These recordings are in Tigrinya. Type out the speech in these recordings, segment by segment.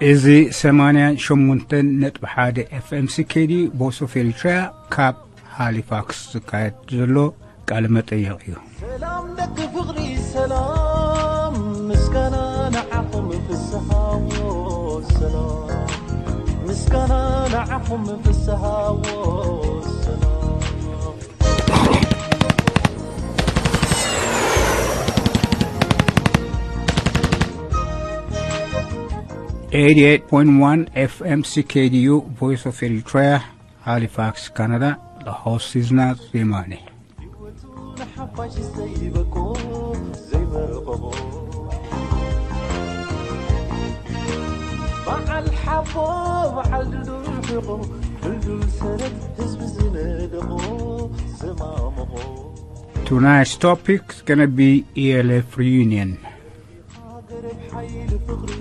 እዚ ሰማንያን ሸሞንተን ነጥቢ ሓደ ኤፍ ኤም ሲ ኬ ዲ ዩ፣ ቮይስ ኦፍ ኤሪትሪያ፣ ካብ ሃሊፋክስ ዝካየድ ዘሎ ቃለ መጠየቕ እዩ። ሰላም ደቂ ፍቕሪ፣ ሰላም ምስጋና ንዓኹም ፍስሃዎ፣ ሰላም ምስጋና ንዓኹም ፍስሃዎ፣ ሰላም። Eighty-eight point one F M C K D U, Voice of Eritrea, Halifax, Canada. The host is Naz Yemani. ንሓፋሽ ዘይበቆ፣ ዘይበቆ። በዓል ሓቦ፣ በዓል ድልዱል ሕቖ፣ ድልዱል ሰረት ህዝቢ ዝነደቆ፣ ዝማመቖ። Tonight's topic is gonna be E L F reunion. ሃገር ብሓይሊ ፍቕሪ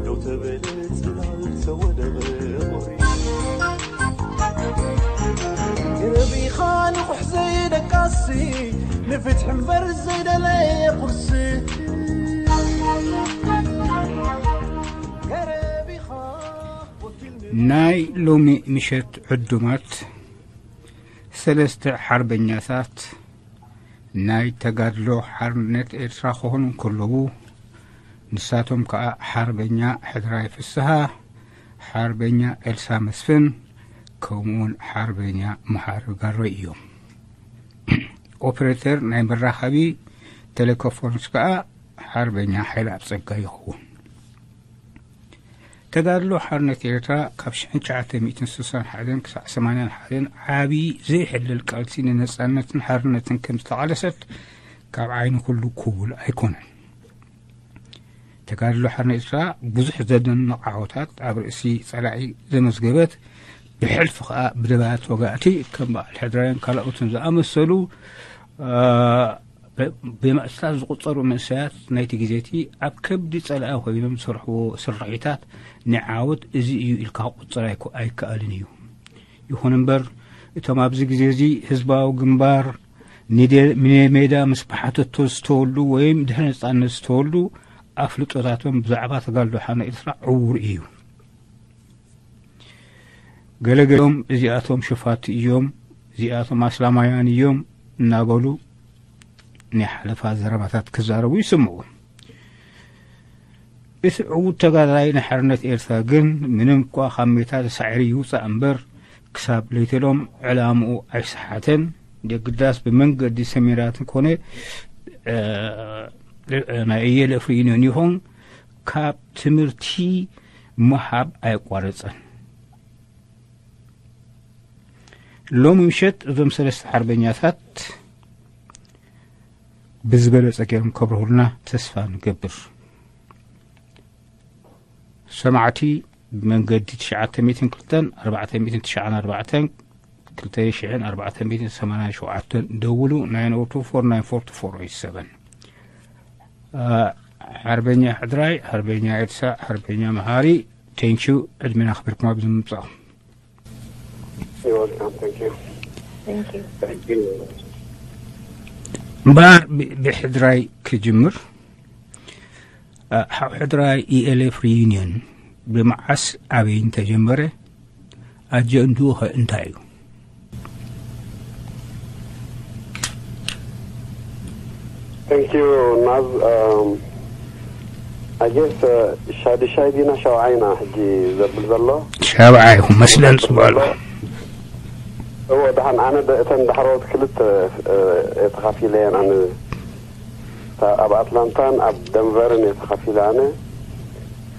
ደው ተበለ ጽላል ተወደበ ቁሪ። ገረቢኻ ንቑሕ ዘይደቃሲ ንፍትሒ እምበር ዘይደለየ ቁርሲ። ገረቢኻ ወኪል ናይ ሎሚ ምሸት ዕዱማት ሰለስተ ሓርበኛታት ናይ ተጋድሎ ሓርነት ኤርትራ ክኾኑ እንከለዉ፣ ንሳቶም ከኣ ሓርበኛ ሕድራይ ፍስሃ፣ ሓርበኛ ኤልሳ መስፍን፣ ከምኡውን ሓርበኛ መሓሪ ጋሮይ እዮም። ኦፕሬተር ናይ መራኸቢ ቴሌኮንፈረንስ ከኣ ሓርበኛ ሓይለኣብ ጸጋይ ይኸውን። ተጋድሎ ሓርነት ኤርትራ ካብ ሽሕን ትሽዓተ ሚእትን ስሳን ሓደን ክሳዕ ሰማንያን ሓደን ዓቢ ዘይሕለል ቃልሲ ንነጻነትን ሓርነትን ከም ዝተቓለሰት ካብ ዓይኒ ኩሉ ክውል ኣይኮነን። ተጋድሎ ሓርነት ኤርትራ ብዙሕ ዘደንቕ ዓወታት ኣብ ርእሲ ጸላኢ ዘመዝገበት፣ ብሕልፊ ከኣ ብደባት ወጋእቲ ከም በዓል ሕድራይን ካልኦትን ዝኣመሰሉ፣ እ፣ ብ-፣ ብመእስታት ዝቑጸሩ መንእሰያት ናይቲ ግዜ እቲ ኣብ ከብዲ ጸላኢ ኮይኖም ዝሰርሕዎ ስርሒታት ንዓወት እዚ እዩ ኢልካ ክቑጸር ኣይኮ-፣ ኣይከኣልን እዩ። ይኹን እምበር፣ እቶም ኣብዚ ግዜ እዚ ህዝባዊ ግንባር ንደ-፣ ንሜዳ ምስ ብሓተቶ ዝተወልዱ ወይም ድሕሪ ነጻነት ዝተወልዱ ኣፍልጦታቶም ብዛዕባ ተጋድሎ ሓርነት ኤርትራ ዕዉር እዩ። ገለገሎም እዚኣቶም ሸፋቱ እዮም፣ እዚኣቶም ኣስላማውያን እዮም እናበሉ ናይ ሓለፋ ዘረባታት ክዛረቡ ይስምዑ። እቲ ዕዉት ተጋዳላይ ንሓርነት ኤርትራ ግን ምንም እኳ ካብ ሜዳ ተሳዒሩ ይውጻእ እምበር፣ ክሳብ ለይተሎም ዕላምኡ ኣይሰሓተን። የግዳስ ብመንገዲ ሰሚናራትን ኮነ፣ እ፣ ናይ E L F reunion ይኹን ካብ ትምህርቲ ምሃብ ኣየቋረጸን። ሎሚ ምሸት እዞም ሰለስተ ሓርበኛታት ብዝበለጸ ገይሮም ከብርሁልና ተስፋ ንገብር። ሰማዕቲ ብመንገዲ ትሽዓተ ሚእትን ክልተን ኣርባዕተ ሚእትን ትሽዓን ኣርባዕተን ክልተ ሽሕን ኣርባዕተ ሚእትን ሰማንያን ሸውዓተን ደውሉ፣ nine oh two four nine four two four eight seven። አ፣ ሓርበኛ ሕድራይ፣ ሓርበኛ ኤልሳ፣ ሓርበኛ መሃሪ፣ ቴንኪዩ፣ ዕድሜና ኣኽቢርኩም ኣብዚ ምምጻእኩም። You're welcome. Thank you. Thank you. Thank you. እምበኣር ብ-፣ ብሕድራይ ክጅምር። አ፣ ሓው ሕድራይ፣ E L F reunion ብመዓስ ኣበይን ተጀመረ? ኣጀንድኡ ኸ እንታይ እዩ? Thank you, ናዝ። Um, I guess, uh, ሻድሻይ ዲና ሻውዓይ ኢና ሕጂ ዘብል ዘሎ? ሻውዓይ ይኹን መስለን ጽቡቕ ኣሎ። እዎ፣ ደሓን ኣነ ደ-፣ እተን ዳሕረዎት ክልተ፣ እ፣ እየ ተኻፊለ እየን። ኣነ እታ ኣብ ኣትላንታን ኣብ ደንቨርን እየ ተኻፊለ ኣነ፣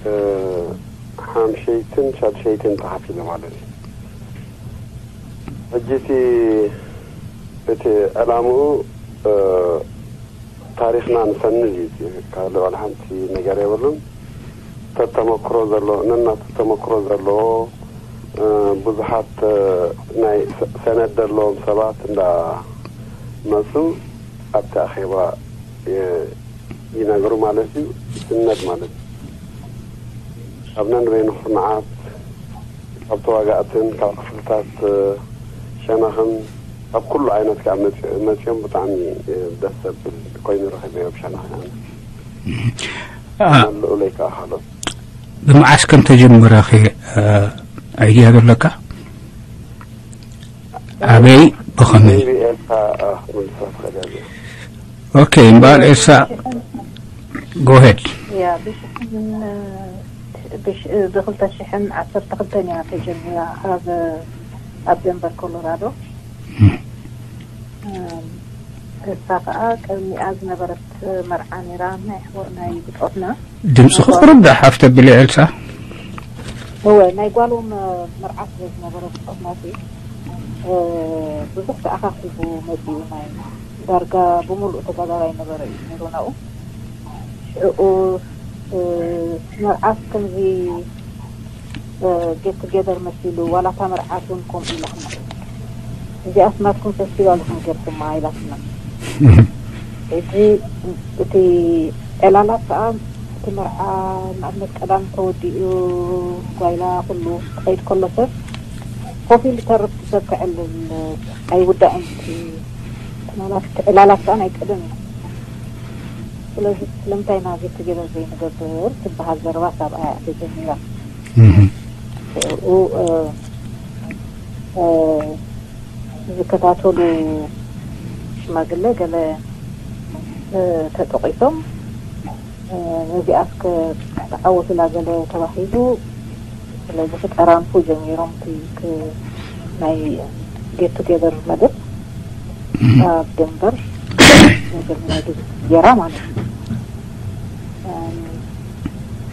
እ፣ ሓምሸይትን ሻድሸይትን ተኻፊለ ማለት እዩ። ሕጂ እቲ፣ እቲ ዕላምኡ፣ እ፣ ታሪኽና ንሰንድ እዩ። እቲ ካልእ ዋላ ሓንቲ ነገር የብሉን። ተተመክሮ ዘለዎ፣ ነናቱ ተመክሮ ዘለዎ፣ እ፣ ብዙሓት፣ እ፣ ናይ ሰ-፣ ሰነድ ዘለዎም ሰባት እንዳመጹ ኣብቲ ኣኼባ ይ-፣ ይነግሩ ማለት እዩ። ይስነድ ማለት እዩ። ካብ ነንበይኑ ኩርናዓት፣ ካብ ተዋጋእትን ካብ ክፍልታት፣ እ፣ ሸነኽን ካብ ኩሉ ዓይነት ከዓ መፂ-፣ መፂኦም ብጣዕሚ፣ እ፣ ደስ ዘብል ኮይኑ ረኺበዮ ብሸነኽ ኣነ። አ-፣ መላእ ልኡለይ ከዓ ካልኦት። ብመዓስ ከም ተጀመረ ኸ፣ እ፣ ኣይድያ ዘለካ? ኣበይ፣ ብኸመይ? ኦኬ፣ እምበኣር ኤልሳ፣ ጎሄድ። ያ፣ ብሽሕን፣ ብሽ-፣ ብኽልተ ሽሕን ዓሰርተ ክልተን እያ ተጀሚራ ኣብ፣ ኣብ ደንቨር ኮሎራዶ። እም። እም፣ እሳ ከኣ ቅድሚኣ ዝነበረት መርዓ ነይራ፣ ናይ ኣሕዋ-፣ ናይ ብጾትና። ድምፅኺ ቁሩብ ደሓፍ ተብሊ ኤልሳ። እወ፣ ናይ ጓሎም መርዓ ስለ ዝነበረ ብጾትና፣ እ፣ ብዙሕ ተኣኻኺቡ መጺኡ፣ ናይ ዳርጋ ብምሉእ ተጋዳላይ ነበረ እዩ ነይሩ ናብኡ። ሽዑ፣ እ፣ መርዓስ ከምዚ፣ እ፣ ጌት ቱጌደር መሲሉ፣ ዋላ እታ መርዓት እውን ከምኡ ኢላትና። እዚኣስ ናትኩም ፌስቲቫል ኢኹም ጌርኩማ ኢላትና። ሕጂ እቲ ዕላላት ከኣ እቲ መርዓ ንኣብነት ቀዳም ተወዲኡ ጓይላ ኩሉ ክኸይድ ከሎ ሰብ ኮፍ ኢሉ ተርፍ ሰብ ከዕልል ኣይውዳእን። እቲ ዕላላት፣ እቲ ዕላላት ከኣ ናይ ቀደም እዩ። ስለዚ ስለምንታይ ኢና ጌት ቱጌደር ዘይንገብር ትበሃል ዘረባ ካብኣ እያ ተጀሚራ። እም። ሽዑ፣ እ፣ እ፣ ዝከታተሉ ሽማግለ ገለ፣ እ፣ ተጠቒሶም፣ እ፣ ነዚኣስ ከ ተዓወቱላ ገለ ተባሂሉ፣ ስለዚ ክጠራንፉ ጀሚሮም፣ እቲ ክ-፣ ናይ ጌት ቱጌደር መደብ እም። ኣብ ደንቨር መጀመርያ ግዜ ገይራ ማለት እዩ። እም፣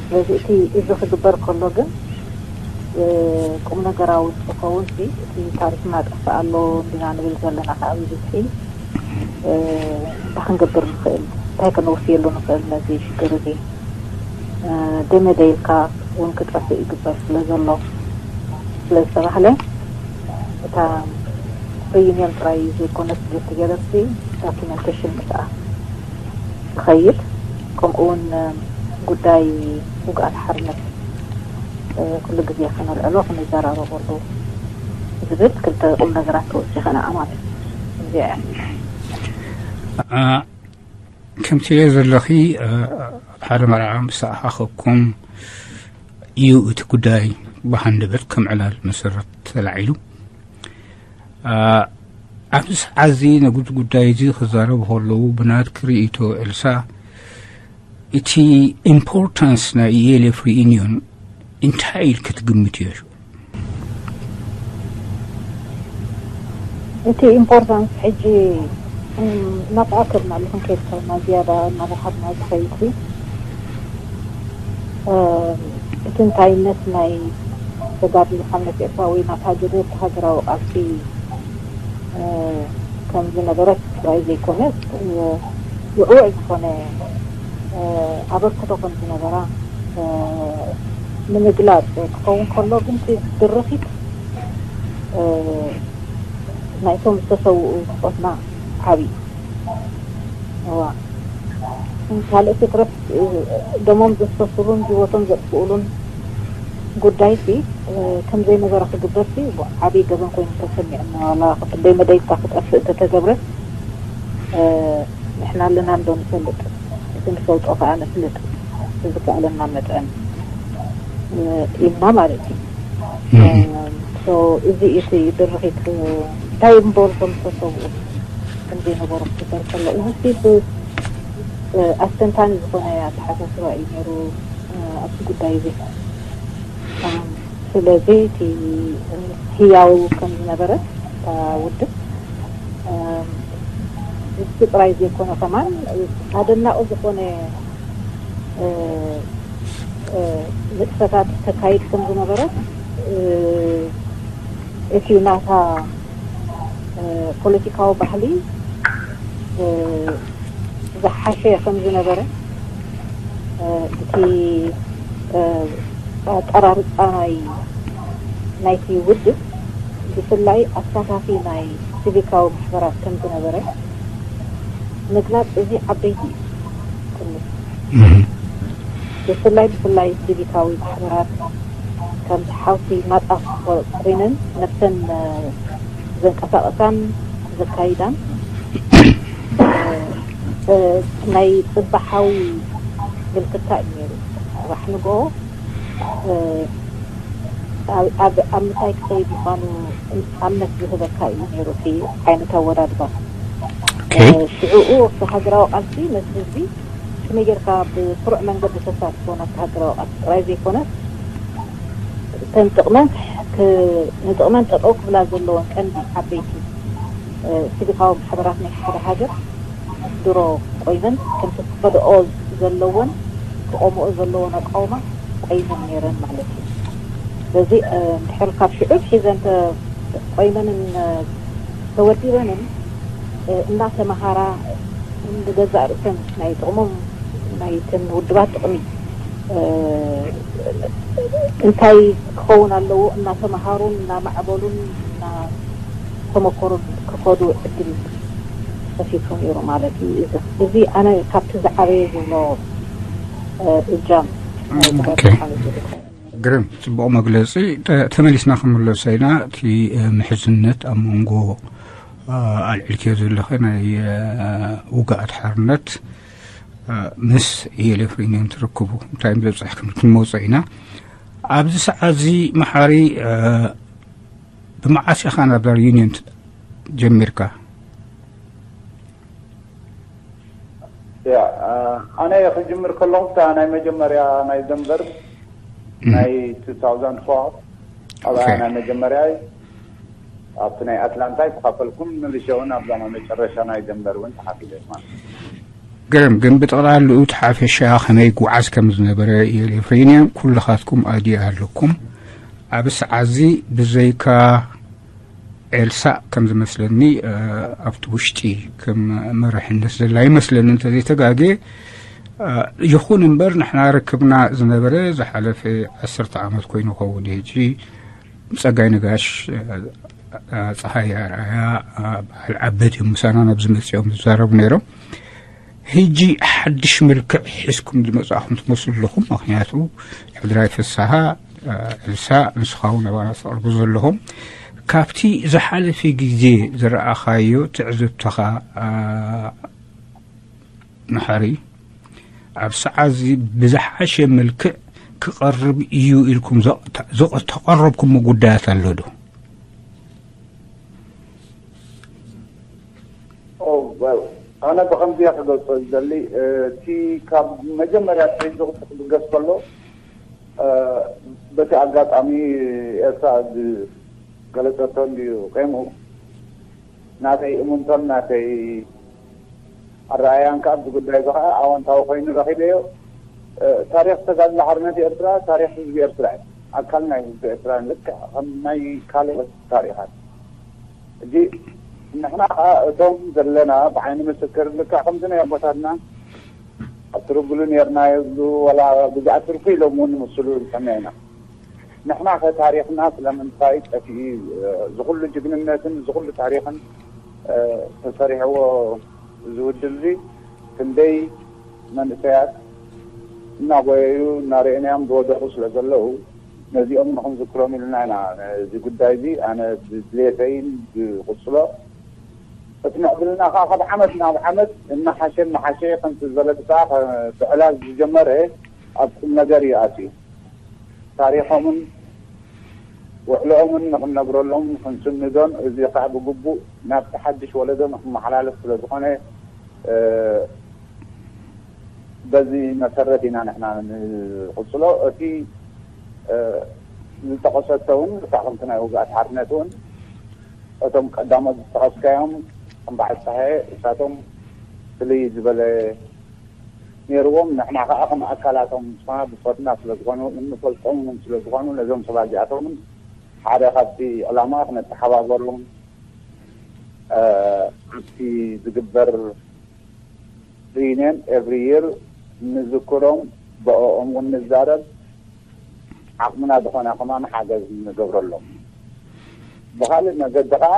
ስለዚ እቲ፣ እዚ ክግበር ከሎ ግን፣ እ፣ ቁም ነገራዊ ክኸውን ሲ፣ እቲ ታሪኽና ጠፍእ ኣሎ እንዲና ንብል ዘለና ከኣ ብብዝሒ፣ እ፣ እንታይ ክንገብር ንኽእል? እንታይ ከነውፍየሉ ንኽእል ነዚ ሽግር እዚ? እ፣ ደመደ ኢልካ እውን ክጠፍእ ይግበር ስለ ዘሎ፣ ስለ ዝተባህለ፣ እታ ሪዩኒየን ጥራይ ዘይኮነት ጌት ቱጌደር ሲ፣ ዶኪመንቴሽን ክኣ ክኸይድ፣ ከምኡ እውን ጉዳይ ውግኣት ሓርነት፣ እ፣ ኩሉ ግዜ ከነልዕሎ፣ ክንዘራረበሉ ዝብል ክልተ ቁም ነገራት ተወሲኸ ንኣ ማለት እዩ። እዚኣ እያ። እ፣ ከምቲ ዘለኺ፣ እ፣ ኣብ ሓደ መርዓ ምስ ተኣኻኸብኩም እዩ እቲ ጉዳይ ብሃንደበት ከም ዕላል መሰረት ተላዒሉ። እ፣ ኣብዚ ሰዓት እዚ ነዚ ጉዳይ እዚ ክዛረቡ ከለዉ ብናትኪ ርእይቶ ኤልሳ፣ እቲ ኢምፖርታንስ ናይ ኢኤልኤፍ ሪዩኒዮን እንታይ ኢልኪ ትግምትዮ? እቲ ኢምፖርታንስ ሕጂ፣ እም፣ እናተኣከብና ኣሎ ክንከይድ ከለና ዝያዳ እናበርሃትና ዝኸይድ እዩ። እም፣ እቲ እንታይነት ናይ ተጋድሎ ሓርነት ኤርትራ ወይ ናታ ጀበርቲ ሃገራዊ ቃልሲ፣ እ፣ ከም ዝነበረት ጥራይ ዘይኮነስ፣ እ፣ ውዕውዕ ዝኾነ፣ እ፣ ኣበርክቶ ከም ዝነበራ፣ እ፣ ንምግላጽ ክኸውን ከሎ ግን እቲ ድርኺት፣ እ፣ ናይቶም ዝተሰውኡ ብጾትና ዓቢ እዩ። እዋ። ካልእ ትትረፍ፣ እ፣ ደሞም ዘፍሰሱሉን ህይወቶም ዘጥፍኡሉን ጉዳይሲ፣ እ፣ ከም ዘይነበረ ክግበርሲ ዓቢ ገበን ኮይኑ ተሰሚዑና። ዋላ ክንደይ መደይታ ክጠፍእ እንተተገብረ፣ እ፣ ንሕና ኣለና እንዶ ንፈልጥ፣ እቲ ንፈልጦ ከኣ ነፍልጥ ብዝከኣለና መጠን፣ እ፣ ኢልና ማለት እዩ። እም። እ፣ ሶ፣ እዚ እቲ ድርኺት፣ እ፣ እንታይ እምበሩ ከም ዝተሰብኡ ከም ዘይነበሩ ክግበር ከሎ፣ እዚ ሲ ብ-፣ እ፣ ኣስተንታኒ ዝኾነ ኣተሓሳስባ እዩ ነይሩ፣ እ፣ ኣብዚ ጉዳይ እዚ። እም፣ ስለዚ እቲ፣ እ፣ ህያው ከም ዝነበረ እታ ውድብ፣ እም፣ እዚ ጥራይ ዘይኮነ ከማን፣ እ፣ ኣደናቒ ዝኾነ፣ እ፣ እ፣ ንጥፈታት ተካይድ ከም ዝነበረ፣ እ፣ እቲ ናታ፣ እ፣ ፖለቲካዊ ባህሊ፣ እ፣ ዝሓሸ ከም ዝነበረ፣ እ፣ እቲ፣ እ፣ ኣጠራርጻ ናይ፣ ናይቲ ውድብ ብፍላይ ኣሳታፊ ናይ ሲቪካዊ ማሕበራት ከም ዝነበረ ምግላጽ እዚ ዓበይቲ እዩ። እም። ብፍላይ፣ ብፍላይ ሲቪካዊ ማሕበራት ከም ሓውሲ ናጻ ኮይነን ነብሰን፣ እ፣ ዘንቀሳቕሳን ዘካይዳን፣ እ፣ እ፣ ናይ ጽባሓዊ ምልክታ እዩ ነይሩ። ጽባሕ ንግሆ ኣብ ምንታይ ክኸይድ ምዃኑ ኣምነት ዝህበካ እዩ ነይሩ እቲ ዓይነት ኣወዳድባ። ሽዕኡ ኣብቲ ሃገራዊ ቃልሲ ነቲ ህዝቢ ከመይ ጌርካ ብስሩዕ መንገዲ ተሳትፎ ናብቲ ሃገራዊ ቃልሲ ጥራይ ዘይኮነስ እተን ጥቕመን ንጥቕመን ጠጠው ክብላ ዘለዎን ቀንዲ ዓበይቲ ሲቪካዊ ማሕበራት ናይ ሓደ ሃገር ድሮ ቆይመን ከምቲ ክኸድኦ ዘለወን ክቆምኦ ዘለዎን ኣቃውማ ቆይመን ነይረን ማለት እዩ። ስለዚ እንድሕር ካብ ሽዑ ሒዘን ቆይመንን ተወዲበንን እናተመሃራ ንገዛእ ርእሰን ናይ ጥቕሞም ናይተን ውድባት ጥቕሚ እንታይ ክኸውን ኣለዎ እናተመሃሩን እናማዕበሉን እናተመኮሩን ክኸዱ ዕድል ከፊቱ ነይሩ ማለት እዩ። እዚ ኣነ ካብቲ ዝዓበየ ዝብሎ እጃም ግርም ጽቡቕ መግለጺ። ተመሊስና ክንምለሶ ኢና። እቲ ምሕዝነት ኣብ መንጎ ኣልዕልክዮ ዘለኸ ናይ ውግኣት ሓርነት ምስ የሌፍሪኒየም ትርክቡ እንታይ ዘብፅሕ ክንመፆ ኢና። ኣብዚ ሰዓት እዚ መሓሪ ብመዓስ ኢኻ ናብዛ ዩኒየን ጀሚርካ? ያ ኣነ ክጅምር ከለኹ እታ ናይ መጀመርያ ናይ ደንበር ናይ two thousand four ኣብኣ ናይ መጀመርያ ኣብቲ ናይ ኣትላንታ ኣይተኻፈልኩም ምልሸ እውን ኣብዛ ናይ መጨረሻ ናይ ደንበር እውን ተኻፊለ ማለት ግርም ግን ብጠቕላልኡ እቲ ሓፈሻ ከመይ ጉዓዝ ከም ዝነበረ የሌፍሬንየም ኩልኻትኩም ኣድያ ኣለኩም። ኣብ ሰዓዚ ብዘይካ ኤልሳ ከም ዝመስለኒ ኣብቲ ውሽጢ ከም መርሕነት ዘላ ይመስለኒ እንተዘይተጋጌ። ይኹን እምበር ንሕና ርክብና ዝነበረ ዝሓለፈ ዓሰርተ ዓመት ኮይኑ ኸውን ሕጂ ጸጋይ ነጋሽ፣ ጸሃይ ኣርኣያ፣ በዓል ዓበድ እዮም ምሳና ናብዚ መጺኦም ዝዛረቡ ነይሮም። ሕጂ ሓድሽ መልክዕ ሒዝኩም ዝመጻእኹም ትመስሉ ኣለኹም። ምክንያቱ ሕድራይ ፍስሃ፣ ኤልሳ፣ ንስኻ እውን ኣባና ተቕርቡ ዘለኹም ካብቲ ዝሓለፈ ግዜ ዝረኣኻዮ ትዕዝብትኻ መሓሪ ኣብ ሰዓዚ ብዝሓሸ መልክዕ ክቐርብ እዩ ኢልኩም ተቐረብኩሞ ጉዳያት ኣሎ ዶ? ኣነ ብኸምዚያ ክገልጾ ዝደሊ እቲ ካብ መጀመርያ ሒዙ ክብገስ ከሎ በቲ ኣጋጣሚ ኤርትራ ዝገለጸቶ እንድዩ ቀይሙ ናተይ እሙንቶን ናተይ ኣረኣያን ከዓ ኣብዚ ጉዳይ እዚ ከዓ ኣወንታዊ ኮይኑ ረኺበዮ። ታሪክ ተጋድሎ ሓርነት ኤርትራ ታሪክ ህዝቢ ኤርትራ እዩ። ኣካል ናይ ህዝቢ ኤርትራ ልክዕ ከም ናይ ካልኦት ታሪኻት። ሕጂ ንሕና ከዓ እቶም ዘለና ብዓይኒ ምስክር ልክዕ ከምዚ ናይ ኣቦታትና ኣብ ትርብሉ ነርና የብሉ ወላ ብዛዕ ትርፉ ኢሎም እውን ምስሉ ዝሰምዕ ኢና። ንሕና ከ ታሪኽና ስለምንታይ ጠፊኡ ዝኹሉ ጅግንነትን ዝኹሉ ታሪኽን ተሰሪሕዎ እዚ ውድብ እዚ ክንደይ መንእሰያት እናጎየዩ እናርእናዮም ዝወደቁ ስለ ዘለዉ ነዚኦም ንክንዝክሮም ኢልና ኢና እዚ ጉዳይ እዚ ኣነ ብድሌተይን ዝቅፅሎ እቲ ምዕብልና ከዓ ካብ ዓመት ናብ ዓመት እናሓሸ እናሓሸ ከምቲ ዝበለት ከዓ ብዕላል ዝጀመረ ኣብ ቁም ነገር እዩ ኣትዩ ታሪኾምን ውዕሎኦምን ንክንነግረሎም ክንስንዶን እዚ ከዓ ብግቡእ ናብቲ ሓድሽ ወለዶ ንክመሓላለፍ ስለዝኾነ በዚ መሰረት ኢና ንሕና ንቕፅሎ እቲ ዝጠቐሰቶ እውን እታ ከምቲ ናይ ውግኣት ሓርነት እውን እቶም ቀዳሞት ዝጠቐስካዮም ከም በዓል ፀሃየ እሳቶም ፍልይ ዝበለ ነይርዎም ንሕና ከዓ ከም ኣካላቶም ብፆትና ስለዝኾኑ እንፈልጦም እውን ስለዝኾኑ ነዞም ሰባት እዚኣቶም ሓደ ካብቲ ዕላማ ክነተሓባበሮም ኣብቲ ዝግበር reunion every year ንዝክሮም ብኦም እውን ንዛረብ ዓቕምና ዝኾነ ከማን ሓገዝ ንገብረሎም ብካልእ መገዲ ከዓ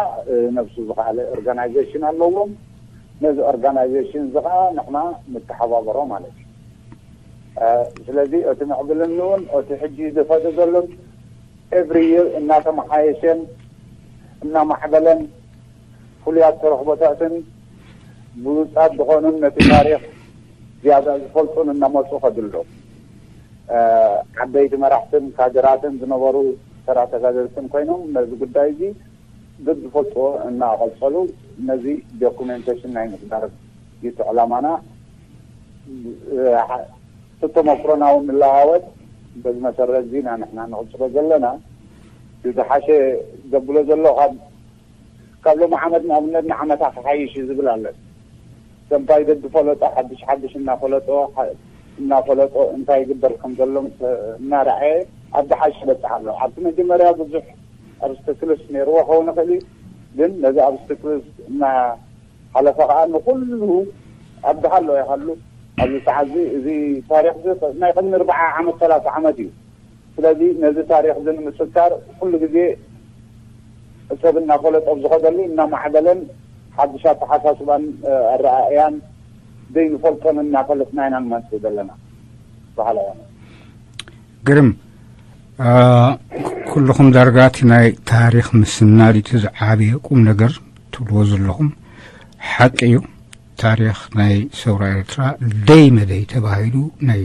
ነብሱ ዝካለ organization ኣለዎም ነዚ organization እዚ ከዓ ንሕና ንተሓባበሮ ማለት እዩ ስለዚ እቲ ምዕብልን እውን እቲ ሕጂ ዝኸደ ዘሎ every year እናተመሓየሸን እናማዕበለን ፍሉያት ተረኽቦታትን ብሉፃት ዝኾኑን ነቲ ታሪክ ዝያዳ ዝፈልጡን እናመፁ ከድሎ ዓበይቲ መራሕትን ካድራትን ዝነበሩ ተራ ተጋደልትን ኮይኖም ነዚ ጉዳይ እዚ ብዝፈልጥዎ እናቐጸሉ ነዚ ዶኩሜንቴሽን ናይ ምግባር እዩ እቲ ዕላማና። ተመክሮና እውን ንለዋወጥ። በዚ መሰረት እዚ ኢና ንሕና ንቕጽሎ ዘለና። ዝሓሸ ዘብሎ ዘሎ ካብ ካብ ሎም ዓመት ንኣብነት ንዓመታ ክሓይሽ እዩ ዝብል ኣሎ። ሰምፓይ ደዲ ፈለጦ ሓድሽ ሓድሽ እናፈለጦ እናፈለጦ እንታይ ይግበር ከም ዘሎ እናረኣየ ኣብ ዝሓሸ በፅሕ ኣሎ። ኣብቲ መጀመርያ ብዙሕ ኣብስተክልስ ነይርዎ ክኸውን ይኽእል እዩ። ግን ነዚ ኣብስተክልስ እናሓለፈ ከዓ ንኩሉ ኣብ ዝሃሎ ይሃሉ ኣብዚ ሰዓት እዚ እዚ ታሪክ ናይ ቅድሚ ኣርባዓ ዓመት ሰላሳ ዓመት እዩ። ስለዚ ነዚ ታሪክ እዚ ንምስካር ኩሉ ግዜ ሰብ እናፈለጦ ኣብ ዝኸደሉ እናማዕበለን ሓድሽ ኣተሓሳስባን ኣረኣእያን ዘይንፈልጦን እናፈለጥና ኢና ንመፅእ ዘለና። ባህላ ግርም። ኩልኹም ዳርጋ እቲ ናይ ታሪክ ምስናድ እቲ ዝዓበየ ቁም ነገር ትብልዎ ዘለኹም ሓቂ እዩ። ታሪኽ ናይ ሰውራ ኤርትራ ደይ መደይ ተባሂሉ ናይ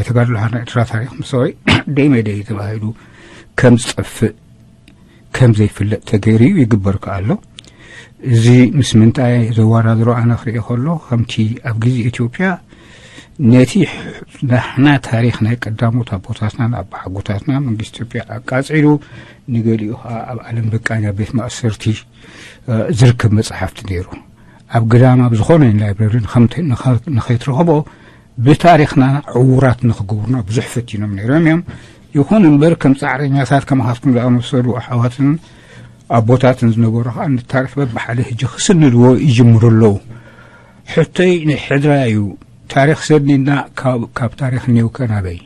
ተጋድሎ ሓርነት ኤርትራ ታሪኽ ምስ ደይ መደይ ተባሂሉ ከም ዝጠፍእ ከም ዘይፍለጥ ተገይሩ እዩ ይግበር ከኣ ኣሎ። እዚ ምስ ምንታይ ዘወዳድሮ ኣነ ክርኢ ከሎ ከምቲ ኣብ ግዜ ኢትዮጵያ ነቲ ናሕና ታሪኽ ናይ ቀዳሞት ኣቦታትናን ኣባሓጎታትና መንግስቲ ኢትዮጵያ ኣቃጺሉ ንገሊኡ ከዓ ኣብ ዓለም በቃኛ ቤት ማእሰርቲ ዝርከብ መጽሓፍቲ ነይሩ። ኣብ ግዳም ኣብ ዝኾነ ላይብረሪ ንኸይትረኽቦ ብታሪኽና ዕዉራት ንኽገብሩና ብዙሕ ፈቲኖም ነይሮም እዮም። ይኹን እምበር ከም ጻዕረኛታት ከማኻትኩም ዝኣመሰሉ ኣሕዋትን ኣቦታትን ዝነበሩ ከዓ ንታሪኽ በብሓደ ሕጂ ክስንድዎ ይጅምሩ ኣለዉ። ሕቶይ ናይ ሕድራ እዩ። ታሪኽ ሰኒድና ካብ ታሪኽ ኔውከ ናበይ?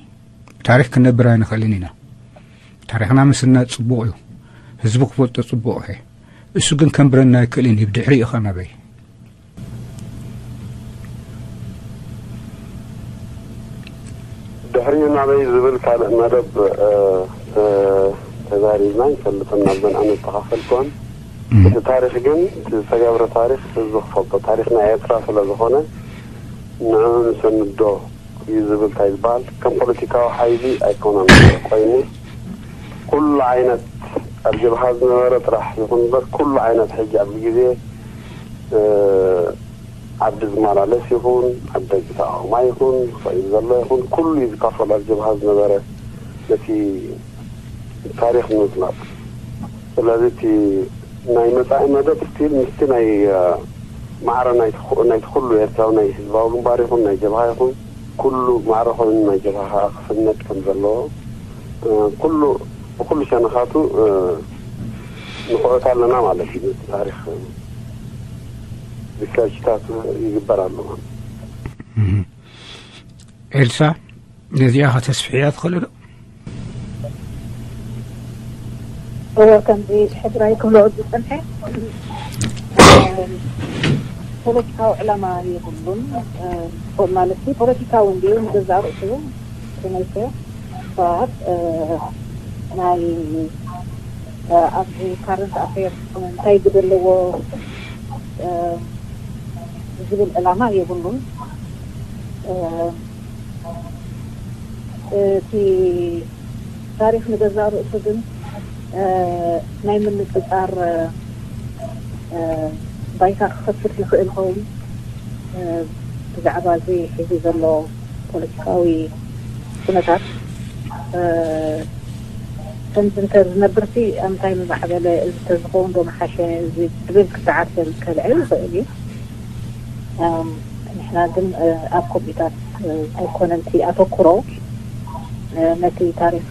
ታሪኽ ክነብር ኣይንኽእልን ኢና። ታሪኽና ምስናድ ጽቡቕ እዩ። ህዝቢ ክፈልጦ ጽቡቕ እዩ። እሱ ግን ከንብረና ኣይክእልን እዩ። ብድሕሪ እዩ ኸናበይ? ድሕሪኡ ናበይ ዝብል ካልእ መደብ ተዛሪብና ይፈልጥን ናብዘን ኣነተኻፈልኩን። እቲ ታሪኽ ግን እቲ ዝተገብረ ታሪኽ ህዝቢ ክፈልጦ ታሪኽ ናይ ኤርትራ ስለ ዝኾነ ንዕኡ ንሰንዶ እዩ ዝብል እንታይ ዝበሃል ከም ፖለቲካዊ ሓይሊ ኣይኮነን ኮይኑ ኩሉ ዓይነት ኣብ ጀብሃ ዝነበረ ጥራሕ ይኹን እምበር ኩሉ ዓይነት ሕጂ ኣብዚ ግዜ ዓዲ ዝመላለስ ይኹን ኣብ ደቂ ተቃውማ ይኹን ክኸይድ ዘሎ ይኹን ኩሉ እዩ ዝካፈል ኣብ ጀብሃ ዝነበረ ነቲ ታሪኽ ንምፍላጥ። ስለዚ እቲ ናይ መጻኢ መደብ ስቲል ምስቲ ናይ ማዕረ ናይቲ ኩሉ ኤርትራዊ ናይ ህዝባዊ ግንባር ይኹን ናይ ጀብሃ ይኹን ኩሉ ማዕረ ኮይኑ ናይ ጀብሃ ከዓ ክስነድ ከም ዘለዎ ኩሉ ብኩሉ ሸነኻቱ ንክዕት ኣለና ማለት እዩ። ነቲ ታሪኽ ሪሰርችታት ይግበር ኣሎ ማለት እዩ። ኤልሳ ነዚኣ ከተስፍሕያ ትኽእሊ ዶ? እወ፣ ከምዚ ሕድራይ ክብሎ ዝጸንሐ ፖለቲካዊ ዕላማ የብሉን ማለት እዩ። ፖለቲካዊ እንዲዩ ንገዛእ ርእሱ ተመልከ ሰባት ናይ ኣብዚ ካረንት ኣፌር እንታይ ግደ ኣለዎ ዝብል ዕላማ የብሉን። እቲ ታሪኽ ንገዛእ ርእሱ ግን ናይ ምንጽጻር ባይታ ክኸፍት ይኽእል ኸውን ብዛዕባ እዚ ሕዚ ዘሎ ፖለቲካዊ ኩነታት ከምዚ እንተ ዝነብርሲ እንታይ ምማዕበለ እዚ ተዝኸውን ዶ መሓሸ ዝብል ክሰዓት ከልዕል ይኽእል እዩ። ንሕና ግን ኣብ ኮምፒታት ኣይኮነን እቲ ኣተኩሮ ነቲ ታሪክ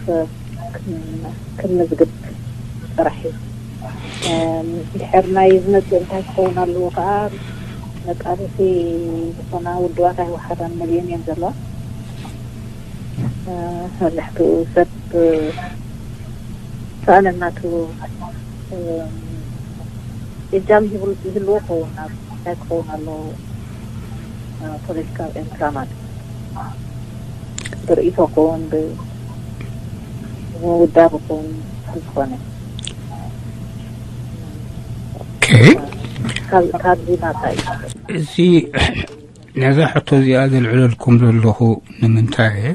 ክንምዝግብ ጥራሕ እዩ። ድሕር ናይ ዝመፅእ እንታይ ክኸውን ኣለዎ ከዓ መቃለሲ ዝኾና ውድባት ኣይወሓዳን መሊዮን እየን ዘለዋ። መብዛሕትኡ ሰብ ሰኣነናቱ እጃም ይህልዎ ክኸውን ናብ እንታይ ክኸውን ኣለዎ ፖለቲካዊ ኤርትራ ማለት ብርእይቶ ክኸውን ብምውዳብ ክኸውን ብዝኾነ ካብዚ ናታ እዩ። እዚ ነዛ ሕቶ እዚኣ ዘልዕለልኩም ዘለኹ ንምንታይ እየ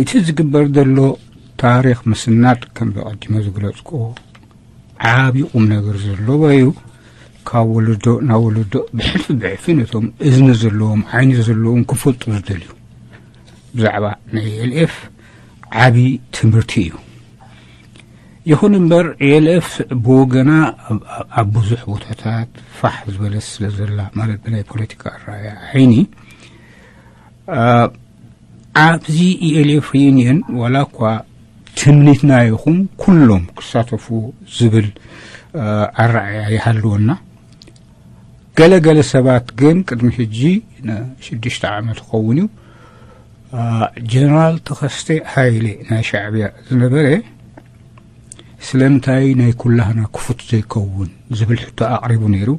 እቲ ዝግበር ዘሎ ታሪኽ ምስናድ፣ ከም ብቐዲመ ዝግለጽክዎ፣ ዓቢ ቁም ነገር ዘለዎ እዩ። ካብ ወለዶ ናብ ወለዶ ብሕልፊ ብሕልፊ ነቶም እዝኒ ዘለዎም፣ ዓይኒ ዘለዎም ክፈልጡ ዝደልዩ ብዛዕባ ናይ ኤልኤፍ ዓቢ ትምህርቲ እዩ። ይኹን እምበር፣ ኤልኤፍ ብወገና ኣብ፣ ኣብ ብዙሕ ቦታታት ፋሕ ዝበለት ስለ ዘላ፣ ማለት ብናይ ፖለቲካ ኣረኣእያ ዓይኒ፣ ኣ፣ ኣብዚ ኢኤልኤፍ ሪዩኒየን ዋላ እኳ ትምኒትና ይኹን ኩሎም ክሳተፉ ዝብል፣ ኣ፣ ኣረኣእያ ይሃልወና። ገለ ገለ ሰባት ግን ቅድሚ ሕጂ ንሽዱሽተ ዓመት ክኸውን እዩ፣ ኣ፣ ጀነራል ተኸስተ ሃይለ ናይ ሻዕብያ ዝነበረ ስለምንታይ ናይ ኩላህና ክፉት ዘይከውን ዝብል ሕቶ ኣቕሪቡ ነይሩ።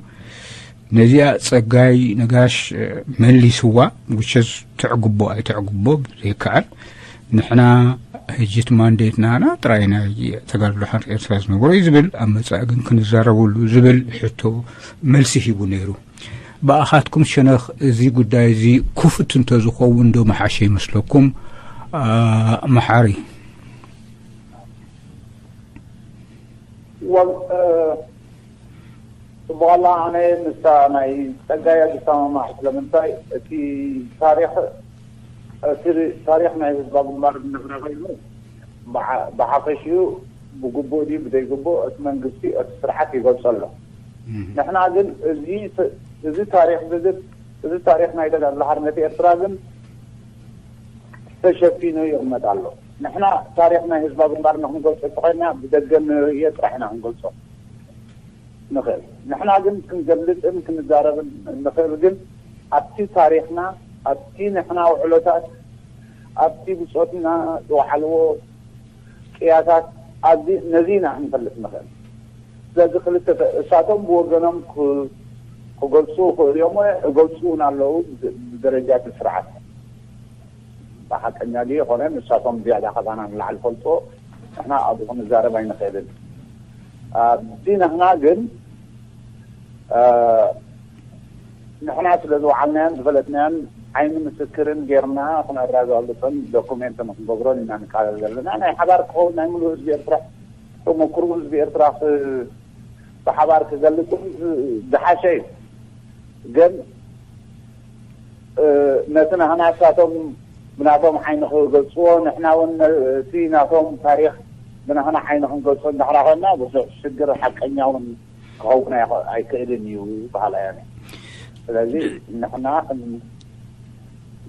ነዚኣ ጸጋይ ነጋሽ፣ እ፣ መሊስዋ፣ which is ትዕግቦ ኣይትዕግቦ ዘይከኣል። ንሕና ሕጂ እቲ ማንዴት ናና ጥራይ ናይ ተጋድሎ ሓርነት ኤርትራ ዝነበሮ እዩ ዝብል፣ ኣብ መጻኢ ግን ክንዛረበሉ ዝብል ሕቶ መልሲ ሂቡ ነይሩ። ብኣኻትኩም ሸነኽ እዚ ጉዳይ እዚ ክፉት እንተዝኸውን ዶ መሓሸ ይመስለኩም? ኣ፣ መሓሪ። ወል ጽቡቕ ኣላ። ኣነ ምስታ ናይ ጸጋይ ኣይስማማዕን። ስለምንታይ? እቲ ታሪኽ፣ እቲ ታሪኽ ናይ ህዝባዊ ግንባር እንድሕር ኮይኑ ብሓ- ብሓፈሽኡ ብግቡእ ድዩ ብዘይግቡእ እቲ መንግስቲ እቲ ስርዓት ይገልጾ ኣሎ። ንሕና ግን እዚ ስ- እዚ ታሪኽ እዚ ግን እዚ ታሪኽ ናይ ተጋድሎ ሓርነት ኤርትራ ግን ተሸፊኑ ይቕመጥ ኣሎ። ንሕና ታሪኽ ናይ ህዝባዊ ግንባር ንክንገልጾ እንተኾይንና ብደገ ንርእዮ ጥራሕ ኢና ክንገልጾ ንኽእል። ንሕና ግን ክንገልጽን ክንዛረብን እንኽእል ግን ኣብቲ ታሪኽና፣ ኣብቲ ንሕና ውዕሎታት፣ ኣብቲ ብጾትና ዝወዓልዎ ቅያታት ኣብዚ ነዚ ኢና ክንፈልጥ ንኽእል። ስለዚ ክልተ እሳቶም ብወገኖም ክ- ክገልጹ ይኽእሉ እዮም ወይ ክገልጹ እውን ኣለዉ ብደረጃ እቲ ስርዓት። ብሓቀኛ ድዩ ይኾነ ንሳቶም ዝያዳ ካባና ንላዕሊ ፈልጦ ንሕና ኣብኡ ክንዛረብ ኣይንኽእልን። ኣብቲ ንሕና ግን ንሕና ስለ ዝወዓልናዮን ዝፈለጥናዮን ዓይኒ ምስክርን ጌርና ክነረጋግፅን ዶኩሜንት ንክንገብሮን ኢና ንቃለል ዘለና። ናይ ሓባር ክኸውን ናይ ሙሉእ ህዝቢ ኤርትራ ተመክርኡ ህዝቢ ኤርትራ ብሓባር ክገልፅን ዝሓሸ እዩ። ግን ነቲ ናህና እሳቶም ብናቶም ዓይኒ ክገልፅዎ ንሕና እውን እቲ ናቶም ታሪኽ ብናህና ዓይኒ ክንገልፆ እንዳሕራ ኮይና ብዙሕ ሽግር ሓቀኛ እውን ክኸውን ኣይክእልን እዩ በሃላ እያ። ስለዚ ንሕና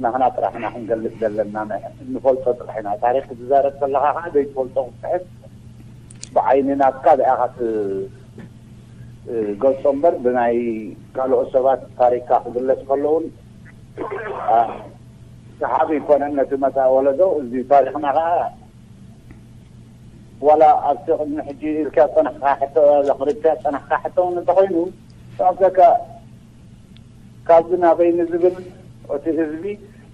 ናህና ጥራሕና ክንገልፅ ዘለና እንፈልጦ ጥራሕ ኢና። ታሪክ ክትዛረብ ከለካ ከዓ ዘይትፈልጦ ክትፅሕፍ ብዓይኒ ናትካ ዚኣካ ትገልፆ እምበር ብናይ ካልኦት ሰባት ታሪክካ ክግለፅ ከለውን ሰሓቢ ይኮነን ነቲ መፃኢ ወለዶ። እዚ ታሪክና ከዓ ዋላ ኣብቲ ቅድሚ ሕጂ ኢልካ ዝፀናሕካ ሕቶ ዘቅሪብካ ዝፀናሕካ ሕቶ እውን እንተኮይኑ ተቀብለካ ካብዚ ናበይ ንዝብል እቲ ህዝቢ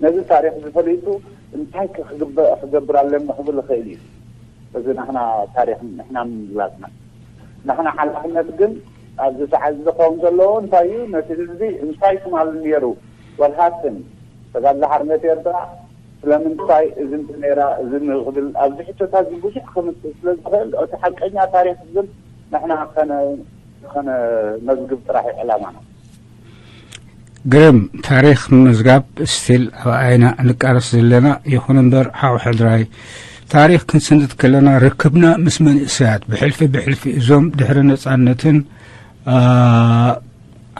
ነዚ ታሪክ ዝፈሊጡ እንታይ ክገብር ኣለኒ ክብል ይኽእል እዩ። እዚ ንሕና ታሪክ ንሕና ንምግላፅና ንሕና ሓላፍነት ግን ኣብዚ ሰዓት እዚ ክኸውን ዘለዎ እንታይ እዩ? ነቲ ህዝቢ እንታይ ትማል ነይሩ ወልሃትን ተጋድሎ ሓርነት ኤርትራ ስለምንታይ እዚ እንተ ነይራ እዚ ንክብል ኣብዚ ሕቶታት እዚ ብዙሕ ከምፅእ ስለ ዝኽእል እቲ ሓቀኛ ታሪክ ግን ንሕና ከነመዝግብ ጥራሕ እዩ ዕላማና። ግርም ታሪክ ምምዝጋብ ስቲል ኣብ ዓይና እንቃለስ ዘለና ይኹን እምበር ሓው ሕድራይ ታሪክ ክንስንድ ከለና ርክብና ምስ መንእሰያት ብሕልፊ ብሕልፊ እዞም ድሕሪ ነፃነትን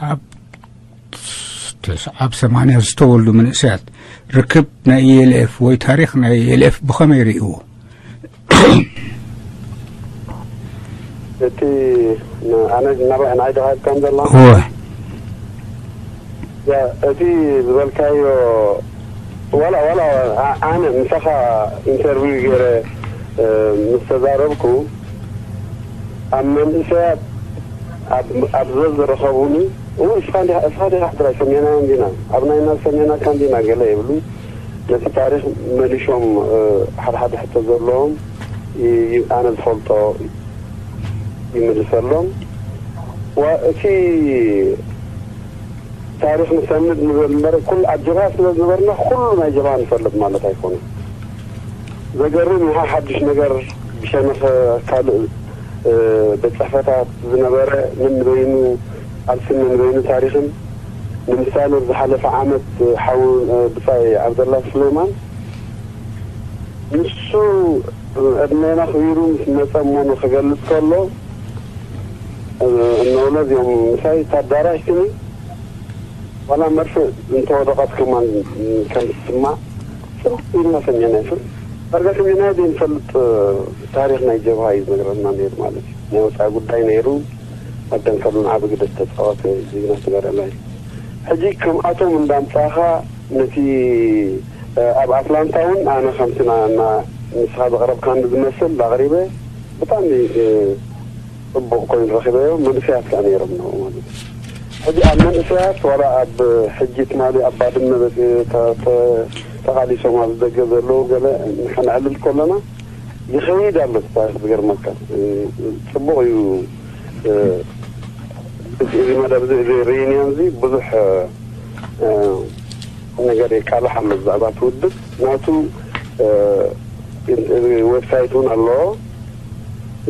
ኣብ ተስዓብ ሰማንያ ዝተወልዱ መንእሰያት ርክብ ናይ ኢኤልኤፍ ወይ ታሪኽ ናይ ኢኤልኤፍ ብኸመይ ይርእይዎ? እቲ ኣነ ናባይ ንዓይ ዶ ሃብካም ዘላ እወ ያ እቲ ዝበልካዮ ዋላ ዋላ ኣነ ምሳኻ ኢንተርቪው ገይረ ምስ ተዛረብኩ ኣብ መንእሰያት ኣብ ዝበዝሕ ዝረኸቡኒ እውን እስኻ እንዲኻ እስኻ ዲኻ ጥራይ ሰሜናውያን ዲና ኣብ ናይ ናብ ሰሜናካ እንዲና ገለ ይብሉ ነቲ ታሪኽ መሊሾም ሓደ ሓደ ሕቶ ዘለዎም ኣነ ዝፈልጦ ይምልሰሎም እቲ ታሪኽ ንሰንድ ንበል እምበር ኩሉ ኣብ ጀብሃ ስለ ዝነበርና ኩሉ ናይ ጀብሃ ንፈልጥ ማለት ኣይኮነን። ዘገርም፣ ይሃ ሓድሽ ነገር ብሸነኸ ካልእ ቤት ጽሕፈታት ዝነበረ፣ ነንበይኑ ቃልስን ነንበይኑ ታሪኽን። ንምሳሌ፣ ዝሓለፈ ዓመት ሓው ብጻይ ዓብደላ ሱሌማን፣ ንሱ ዕድሜና ክቢሩ ምስ መጸ እሞ ንክገልጽ ከሎ፣ እነውለ እዚኦም ምሳይ ታዳራሽ ትኒ ዋላ መርፍእ እንተወደቐት ከማን ከም ዝስማዕ ጽምእ ኢልና ሰሚዕና ይፍል። ዳርጋ ሰሚዕናዮ ዘይንፈልጥ ታሪኽ ናይ ጀብሃ እዩ ዝነግረና ነይሩ ማለት እዩ። ናይ ወፃኢ ጉዳይ ነይሩ፣ ኣብ ደንከሉን ዓቢ ግደ ዝተፃወተ ጅግና ስጋዳላ እዩ። ሕጂ ከምኣቶም እንዳምፃኻ ነቲ ኣብ ኣትላንታ እውን ኣነ ከምቲ ንስኻ ዘቕረብካኒ ዝመስል ኣቕሪበ ብጣዕሚ ጽቡቕ ኮይኑ ረኺበዮ። መንእሰያት ከኣ ነይሮም ነው ማለት እዩ። ሕጂ ኣብ መንእሰያት ዋላ ኣብ ሕጂ ትማሊ ኣብ ባድመ ተቓሊሶም ኣብ ደገ ዘለዉ ገለ ንኸነዕልል ከለና ይኸይድ ኣሎ። ታሪኽ ዝገርመካ ጽቡቕ እዩ። እዚ መደብ እዚ ሪዩኒዮን እዚ ብዙሕ ነገር የቃልሕ ኣሎ ብዛዕባ እቲ ውድብ ናቱ። ዌብሳይት እውን ኣለዎ።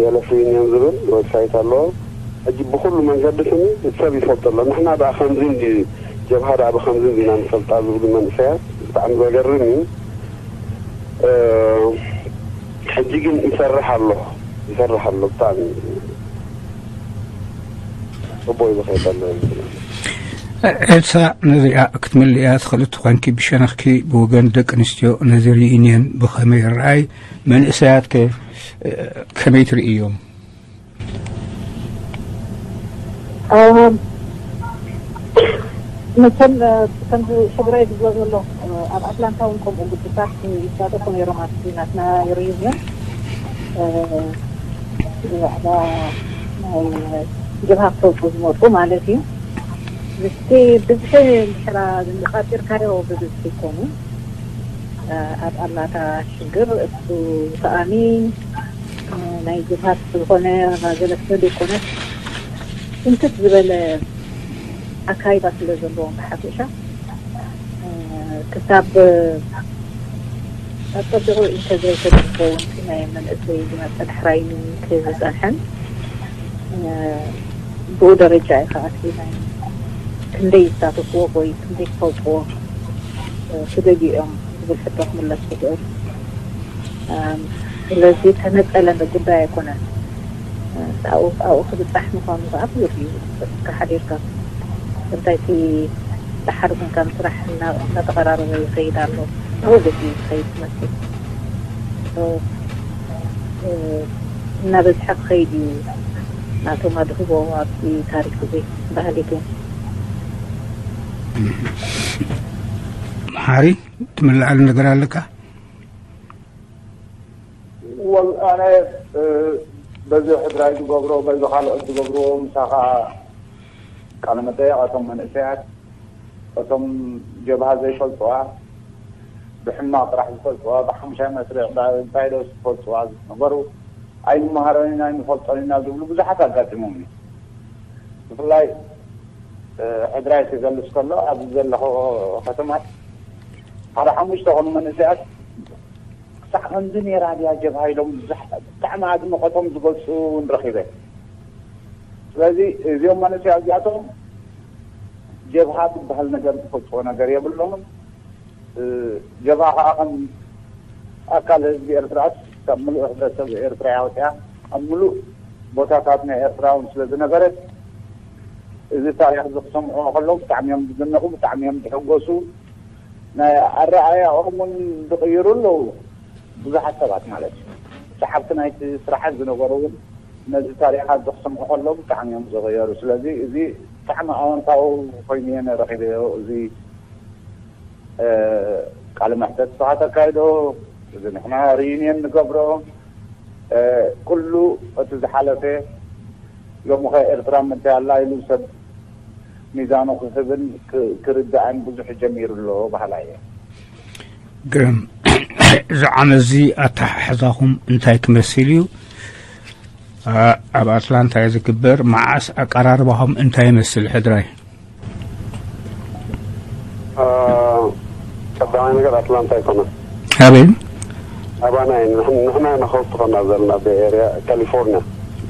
የለፍ ዩኒየን ዝብል ዌብሳይት ኣለዎ። ሕጂ ብኩሉ መንገዲ ስኒ ሰብ ይፈልጦ ኣሎ። ንሕና ደኣ ከምዚ እንዲ ጀብሃ ደኣ ብከምዚ እንዲና ንፈልጣ ዝብሉ መንእሰያት ብጣዕሚ ዘገርም እዩ። ሕጂ ግን ይሰርሕ ኣሎ፣ ይሰርሕ ኣሎ። ብጣዕሚ ጽቡቅ እዩ ዝኸይድ ዘሎ። ኤልሳ ነዚኣ ክትምልእያ ትኽእሊ ትኾንኪ ብሸነኽኪ ብወገን ደቂ ኣንስትዮ ነዚ ሪዩኒየን ብኸመይ ይረኣይ? መንእሰያት ከ ከመይ ትርእዮም? መቸም ከምዚ ሕድራይ ዝብሎ ዘሎ ኣብ ኣትላንታ እውን ከምኡ ግዱሳት ይሳተፉ ነይሮም ኣብቲ ናትና ሪዩኒዮን ብዛዕባ ናይ ጀብሃ ክፈልጡ ዝመጡ ማለት እዩ። ምስቲ ብዝሒ እንድሕራ ቃጺርካዮ ብብዝሒ ይኮኑ ኣብ ኣላታ ሽግር እሱ ተኣሚ ናይ ጅብሃት ዝኾነ ማዘለፍተ ዘይኮነስ እንትት ዝበለ ኣካይዳ ስለ ዘለዎም ብሓፈሻ ክሳብ ኣጸቢቑ እንተዘይተደርጎ እውን ናይ መንእሰይ ዝመፀ ዳሕራይ ክዝፀንሐን ብኡ ደረጃ እዩ ከዓ ናይ ክንደይ ይሳተፍዎ ወይ ክንደይ ክፈልጥዎ ክደልዩ እዮም ዝብል ሕቶ ክምለስ ዝኽእል። ስለዚ ተነጸለ ጉዳይ ኣይኮነን። ኣብኡ ኣብኡ ክብጻሕ ምዃኑ ከዓ ብዙሕ እዩ። ብስካ ሓዲርካ እንታይ እቲ ደሓር ግን ከም ስራሕ እናተቐራረበ ይኸይድ ኣሎ። ኣብኡ ገፂ ይኸይድ ትመስል እናበዝሐ ክኸይድ እዩ። ናቶም ኣድህቦ ኣብቲ ታሪክ እዚ ባህሊ ግን መሓሪ ትምልኣሉ ነገር ኣለካ? ወል ኣነ በዚ ሕድራይ ዝገብሮ በዚ ካልኦት ዝገብርዎ ምሳኻ ቃለ መጠየቕ እቶም መንእሰያት እቶም ጀብሃ ዘይፈልጥዋ ብሕማቕ ጥራሕ ዝፈልጥዋ ብሓሙሻይ መስርዕ እንታይ ዶ ዝፈልጥዋ ዝነበሩ ኣይንመሃሮን ኢና ኣይንፈልጦን ኢና ዝብሉ ብዙሓት ኣጋጢሞም እዩ። ብፍላይ ሕድራይ ክገልፅ ከሎ ኣብዚ ዘለኹ ከተማት ሓደ ሓሙሽተ ኮኑ መንእሰያት ክሳዕ ከምዚ ነይራ ድያ ጀብሃ ኢሎም ብዙሕ ብጣዕሚ ኣድንቆቶም ዝገልፁ እውን ረኺበ። ስለዚ እዚኦም መንእሰያት እዚኣቶም ጀብሃ ዝበሃል ነገር ዝፈልጥዎ ነገር የብሎምን። ጀብሃ ከዓ ከም ኣካል ህዝቢ ኤርትራስ ካብ ምሉእ ሕብረተሰብ ኤርትራ እያ ወፅያ ኣብ ምሉእ ቦታታት ናይ ኤርትራ እውን ስለ ዝነበረት እዚ ታሪክ እዚ ክሰምዕዎ ከለዉ ብጣዕሚ እዮም ዝድነቁ፣ ብጣዕሚ እዮም ዝሕጎሱ። ናይ ኣረኣእያኦም እውን ዝቅይሩ ኣለዉ ብዙሓት ሰባት ማለት እዩ። ሰዓብቲ ናይቲ ስርዓት ዝነበሩ እውን ነዚ ታሪኻት እዚ ክሰምዑ ከለዉ ብጣዕሚ እዮም ዝቅየሩ። ስለዚ እዚ ብጣዕሚ ኣወንታዊ ኮይኑ እየ ረኺበዮ እዚ ቃለ መሕተት ንስኻ ተካይዶ፣ እዚ ንሕና ሪዩኒየን ንገብሮ፣ ኩሉ እቲ ዝሓለፈ ሎምኸ ኤርትራ ምንታይ ኣላ ኢሉ ሰብ ሚዛኑ ክህብን ክርዳእን ብዙሕ ጀሚሩ ኣሎ በሃላይ እየ። ግርም። እዚ ዓመት እዚ ኣተሓሕዛኹም እንታይ ክመስል እዩ? ኣብ ኣትላንታ እዩ ዝግበር። መዓስ ኣቀራርባኹም እንታይ ይመስል ሕድራይ? ቀዳማይ ነገር ኣትላንታ ኣይኮነን። ኣበይ? ኣባና እዩ። ንሕን- ንሕና ኢና ሆስት ኾና ዘለና ቤይ ኤርያ ካሊፎርኒያ።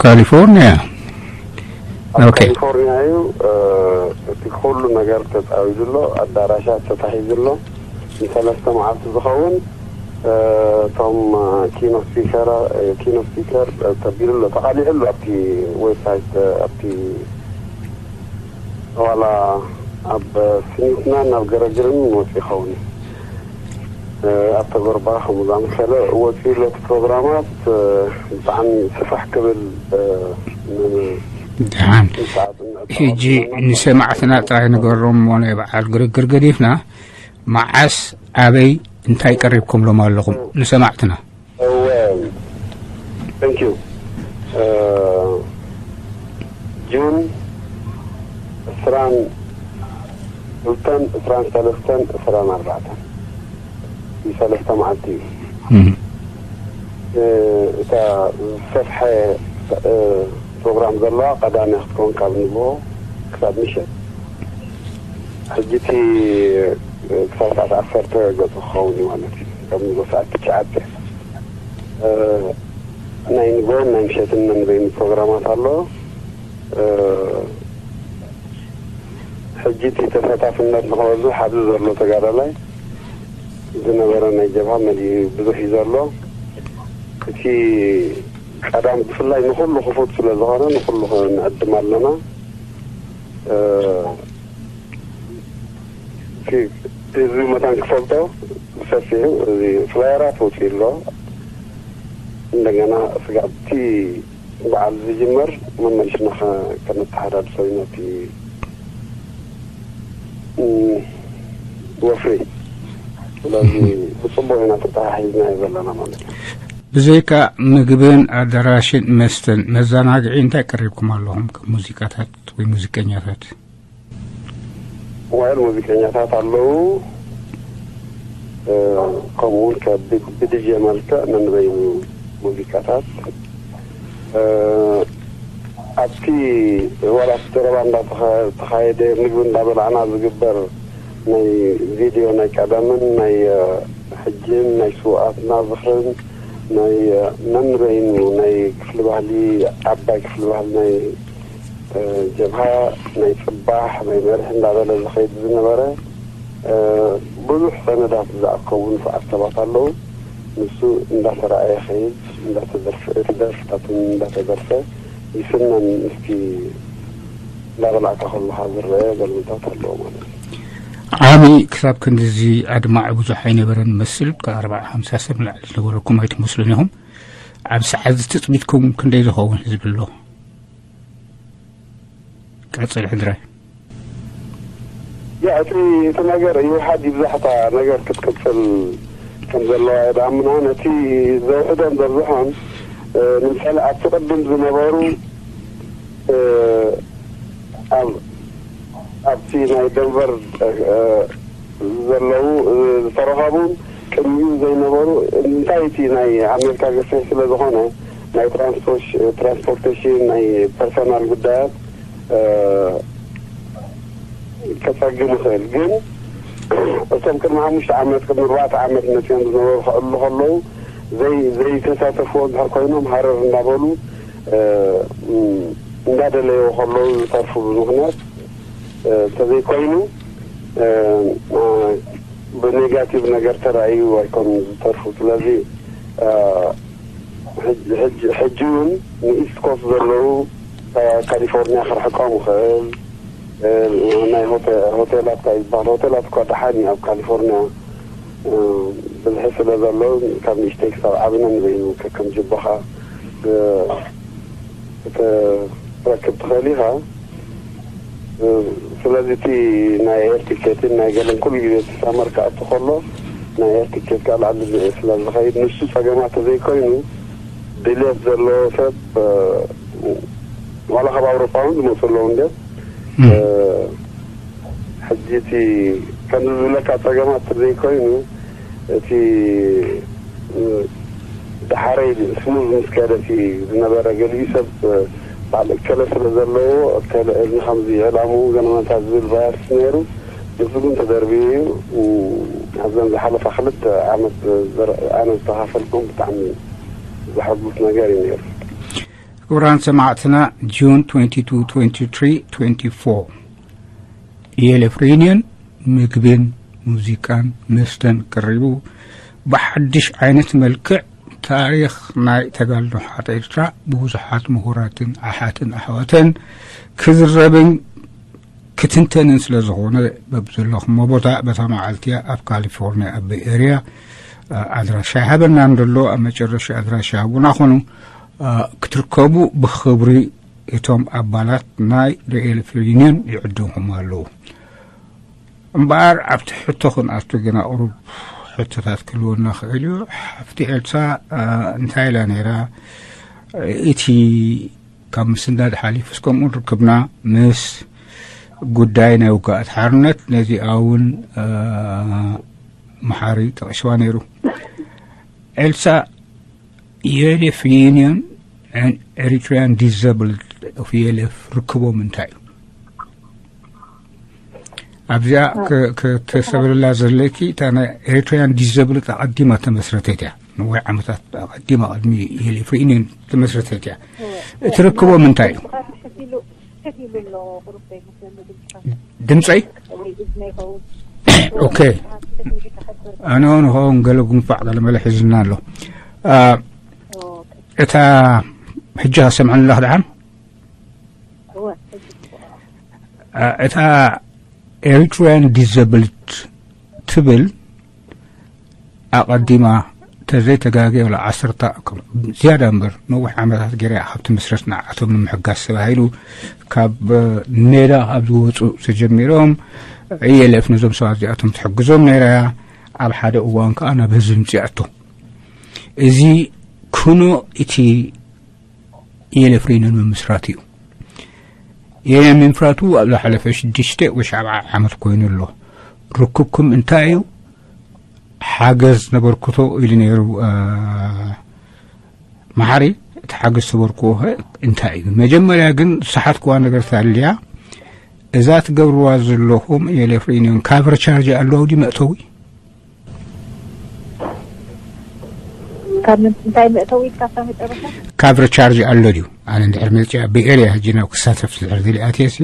ካሊፎርኒያ። ኣብ ኦኬ። ካሊፎርኒያ እዩ። እ፣ እቲ ኩሉ ነገር ተፃዊዱ ኣሎ። ኣዳራሻት ተታሒዙ ኣሎ። ንሰለስተ መዓልቲ ዝኸውን፣ እ፣ እቶም ኪኖ ስፒከር ኪኖ ስፒከር ተቢሉ ኣሎ፣ ተቃሊዑ ኣሎ። ኣብቲ ዌብሳይት፣ እ፣ ኣብቲ ዋላ ኣብ ስኒትና ናብ ገረግርን ወፂ ይኸውን። እ፣ ኣብ ተጎርባ ከምኡ ዝኣመሰለ ወፂኡ ኣሎ። እቲ ፕሮግራማት፣ እ፣ ብጣዕሚ ስፋሕ ክብል፣ እ፣ ን- ደሓን ንሰዓት እንዕጠቐሉ ሕጂ ዘለና ንሰማዕትና ጥራይ ንገሮም እሞ ናይ በዓል ግርግር ገዲፍና፣ መዓስ፣ ኣበይ፣ እንታይ ቀሪብኩምሎም ኣለኹም ንሰማዕትና? እወ፣ thank you። እ፣ ጁን ዕስራን ክልተን፣ ዕስራን ሰለስተን፣ ዕስራን ኣርባዕተን፣ ሰለስተ መዓልቲ እዩ። እም። እ፣ እታ ዝሰፍሐ፣ እ፣ ፕሮግራም ዘለዋ ቀዳምያ ክትከውን ካብ ንግሆ ክሳብ ምሸት። ሕጂ እቲ፣ እ፣ ክሳብ ሰዓት ዓሰርተ ገጹ ክኸውን እዩ ማለት እዩ። ካብ ንግሆ ሰዓት ትሽዓተ፣ እ፣ ናይ ንግሆን ናይ ምሸትን መንበይኑ ፕሮግራማት ኣሎ። እ፣ ሕጂ እቲ ተሳታፍነት ንኽበዝሕ ኣብዚ ዘሎ ተጋዳላይ ዝነበረ ናይ ጀብሃ መሊኡ ብዙሕ እዩ ዘሎ። እቲ ቀዳም ብፍላይ ንኹሉ ክፉት ስለ ዝኾነ ንኹሉ ንዕድም ኣለና። እ፣ እቲ ህዝቢ መታን ክፈልጦ ብሰፊሑ እዚ ፍላየራት ወፂኡ ኣሎ። እንደገና ስጋብቲ በዓል ዝጅመር መመልስና ከ-፣ ከነተሓዳድሶ ኢና እቲ፣ እም፣ ወፍሪ። ስለዚ ብፅቡቅ ኢና ተተሓሒዝና ዘለና ማለት እዩ። ብዘይካ ምግብን ኣዳራሽን መስተን መዘናግዒ እንታይ ቀሪብኩም ኣለኹም? ከም ሙዚቃታት ወይ ሙዚቀኛታት? ሞባይል ሙዚቀኛታት ኣለዉ። እ፣ ከምኡውን ከ-፣ ብ-፣ ብዲጄ መልክዕ ነንበይኑ ሙዚቃታት፣ እ፣ ኣብቲ ዋላ ኣብቲ ዘረባ እንዳተኸ-፣ ተኻየደ ምግቢ እንዳበላዕና ዝግበር ናይ ቪድዮ ናይ ቀደምን ናይ፣ እ፣ ሕጅን ናይ ስውኣትና ዝኽርን ናይ፣ እ፣ ነንበይኑ ናይ ክፍሊ ባህሊ ዓባይ ክፍሊ ባህሊ ናይ ጀብሃ ናይ ፅባሕ ናይ መርሒ እንዳበለ ዝኸይድ ዝነበረ ብዙሕ ሰነዳት ዝኣከቡ ንፉዓት ሰባት ኣለዉ። ንሱ እንዳተረኣየ ኸይድ እንዳተደርፈ እቲ ደርፍታትን እንዳተደርፈ ይስነን ምስቲ እንዳበላዕካ ከለኻ ዝረአ በልምታት ኣለዎ ማለት እዩ። ዓሚ ክሳብ ክንድዚ ኣድማዒ ብዙሕ ኣይነበረን መስል። ከኣርባዓ ሓምሳ ሰብ ንላዕሊ ዝነበረኩም ኣይትመስሉን ኢኹም። ኣብ ሰዓት ትፅቢትኩም ክንደይ ዝኸውን ህዝቢ ኣሎ? ቀፅል ሕድራይ። ያ እቲ እቲ ነገር ይውሓድ ይብዛሕታ ነገር ክትቅፅል ከም ዘለዋ እየ ድኣምና። ነቲ ዘውሕዶን ዘብዝሖን ንምሳሌ ኣብቲ ቅድም ዝነበሩ ኣብ ኣብቲ ናይ ደንቨር ዘለዉ ዝተረኸቡን ቅድሚኡ ዘይነበሩ እንታይ እቲ ናይ ኣሜሪካ ገፊሕ ስለ ዝኾነ ናይ ትራንስፖርቴሽን ናይ ፐርሰናል ጉዳያት ከፀግም ይኽእል። ግን እቶም ቅድሚ ሓሙሽተ ዓመት ቅድሚ ኣርባዕተ ዓመት መፅኦም ዝነበሩ ክዕሉ ከለዉ ዘይተሳተፍዎ እንድሕር ኮይኖም ሃረር እናበሉ እንዳደለይዎ ከለዉ ዝተርፉ ብምኽንያት እንተዘይኮይኑ ብኔጋቲቭ ነገር ተራእዩ ኣይኮኑን ዝተርፉ። ስለዚ ሕጂ እውን ንኢስት ኮስት ዘለዉ ካሊፎርኒያ ክርሕቆም ይኽእል። ናይ ሆቴላት ካ ይበሃል ሆቴላት እኳ ደሓን እዩ ኣብ ካሊፎርኒያ ብዝሒ ስለ ዘሎ ካብ ንእሽተይ ክሳብ ዓብነ ንበይኑ ከከም ጅቦኻ ክትረክብ ትኽእል ኢኻ። ስለዚ እቲ ናይ ኤር ቲኬትን ናይ ገለን ኩሉ ግዜ እቲ ሳመር ክኣቱ ከሎ ናይ ኤር ቲኬት ከዓ ላዕሊ ስለ ዝኸይድ ንሱ ፀገማት ተዘይኮይኑ ድልየት ዘለዎ ሰብ ዋላ ካብ ኣውሮፓ እውን ዝመፁ ኣለዉ እንደ ሕጂ እቲ ከምዚ ዝብለካ ፀገማት ተዘይኮይኑ እቲ ደሓረይ ስሙዝ ምስ ከደ እቲ ዝነበረ ገሊኡ ሰብ በዓል እከለ ስለ ዘለዎ እከለ እዚ ከምዚ ዕላምኡ ገነመንታ ዝብል ባያስ ነይሩ። እዚ ግን ተደርብዩ እዩ። ኣብዘን ዝሓለፋ ክልተ ዓመት ኣነ ዝተኻፈልኩም ብጣዕሚ ዘሐጉስ ነገር እዩ ነይሩ። ክቡራን ሰማዕትና፣ ጁን ትወንቲ ቱ፣ ትወንቲ ትሪ፣ ትወንቲ ፎር፣ የሌፍ ሪዩኒየን ምግብን ሙዚቃን መስተን ቀሪቡ፣ ብሓድሽ ዓይነት መልክዕ ታሪኽ ናይ ተጋድሎ ሓርነት ኤርትራ ብብዙሓት ምሁራትን ኣሓትን ኣሕዋተን ክዝረብን ክትንተንን ስለ ዝኾነ፣ በብዘለኹሞ ቦታ፣ በታ መዓልቲ እያ ኣብ ካሊፎርኒያ ኣብ ቤይ ኤርያ ኣድራሻ ይሃበና እንድሎ፣ ኣብ መጨረሻ ኣድራሻ ሃቡና ኾኑ ክትርከቡ ብኽብሪ እቶም ኣባላት ናይ የሌፍ ሪዩኒየን ይዕድምኹም ኣለዉ። እምበኣር ኣብቲ ሕቶ ክንኣቱ ግና ቁሩብ ሕቶታት ክህልወና ክእል እዩ። ሓፍቲ ኤልሳ እንታይ ኢላ ነይራ? እቲ ካብ ምስናድ ሓሊፉስ ከምኡ ርክብና ምስ ጉዳይ ናይ ውግኣት ሓርነት ነዚኣ እውን መሓሪ ጠቒስዋ ነይሩ። ኤልሳ፣ የሌፍ ዩኒየን ኤሪትሪያን ዲዘብልድ ኦፍ የሌፍ ርክቦም እንታይ እዩ? ኣብዚኣ ከተሰብርላ ዘለኪ እታ ናይ ኤሪትሪያን ዲዘብልድ ኣቐዲማ ተመስረተት እያ። ነዊሕ ዓመታት ኣቐዲማ ቅድሚ የሌፍ ዩኒየን ተመስረተት እያ። እቲ ርክቦም እንታይ እዩ? ድምፀይ ኦኬ። ኣነ ንኸውን ገለ ጉንፋዕ ገለ መለ ሒዝና ኣሎ። እታ ሕጂ ሰምዐንላ ክድዓም እታ ኤሪትሪያን ዲዘብልድ ትብል ኣቐዲማ ተዘይተጋግየ ወላ ዓሰርተ ዝያዳ እምበር ነዊሕ ዓመታት ገይራ እያ። ካብ ትምስረት ንዓቶም ንምሕጋዝ ተባሂሉ ካብ ሜዳ ካብ ዝወፁ ተጀሚሮም ኢኤልኤፍ ነዞም ሰባት እዚኣቶም ትሕግዞም ነይራ እያ። ኣብ ሓደ እዋን ከዓ ናብ ህዝቢ ምፅኣቶ። እዚ ኩኖ እቲ ኢኤልኤፍ ሪዩኒየን ምምስራት እዩ። ኢኤልኤፍ ምምስራቱ ኣብ ዝሓለፈ ሽዱሽተ ወይ ሻብዓ ዓመት ኮይኑ ኣሎ። ርክብኩም እንታይ እዩ? ሓገዝ ነበርክቶ ኢሉ ነይሩ መሓሪ። እቲ ሓገዝ ተበርክዎ እንታይ እዩ? መጀመርያ ግን ዝሰሓትክዋ ነገር ታልያ እዛ ትገብርዋ ዘለኹም ኢኤልኤፍ ሪዩኒየን ካቨር ቻርጅ ኣለዎ ድዩ መእተዊ? ካብ ምንታይ መእተዊ ኢልካ ካብ መጨረሻ? ካቨር ቻርጅ ኣሎ ድዩ? ኣነ እንድሕር መፅያ ብኤርያ ሕጂ ናብ ክሳተፍ ዝድሕር ዝሊኣትየ ሲ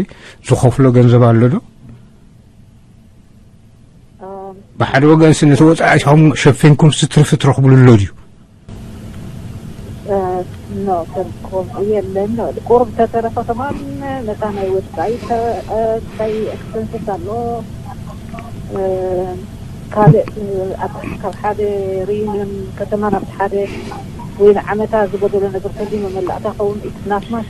ዝኸፍሎ ገንዘብ ኣሎ ዶ? ብሓደ ወገን ሲ ነቲ ወፃኢኹም ሸፊንኩም ስትርፊ ትረኽብሉ ኣሎ ድዩ? ኖ ከም ከምኡ የለን። ቁሩብ ተተረፈ ከማን ነታ ናይ ወፃኢ ተ- ታይ ኤክስፐንስስ ኣሎ። ካልእ ኣብ ካብ ሓደ ሪዩኒየን ከተማ ናብ ሓደ ወይ ንዓመታ ዝጎደሎ ነገር ተልዩ መመላእታ ኸውን ኢትናትማሽ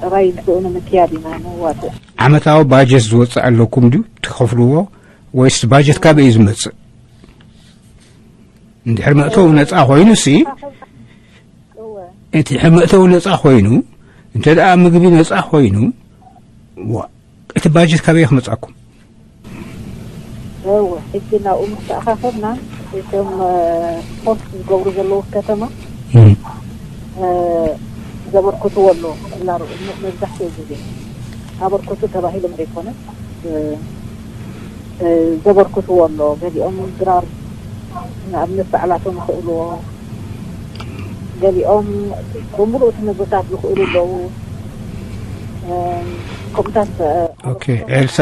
ጥራይ ንስኡ ንምክያድ ኢና ነዋፅእ። ዓመታዊ ባጀት ዝወፅእ ኣለኩም ድዩ ትኸፍልዎ ወይስ ባጀት ካበይ እዩ ዝመፅእ? እንድሕር መእተዊ ነፃ ኮይኑ ሲ እንድሕር መእተዊ ነፃ ኮይኑ እንተ ደኣ ምግቢ ነፃ ኮይኑ እቲ ባጀት ካበይ ክመፃኩም? እወ ሕጂ ናብኡ ምስ ተኣኻኸብና እቶም ፖስት ዝገብሩ ዘለዉ ከተማ ዘበርክትዎ ኣሎ። መብዛሕትኡ ግዜ ኣበርክቱ ተባሂሎም ዘይኮነ ዘበርክትዎ ኣሎ። ገሊኦም ድራር ንኣብነት ባዕላቶም ይኽእልዎ፣ ገሊኦም ብምሉእ እቲ ምግብታት ዝኽእሉ ኣለዉ። ከምኡታት ኦኬ። ኤልሳ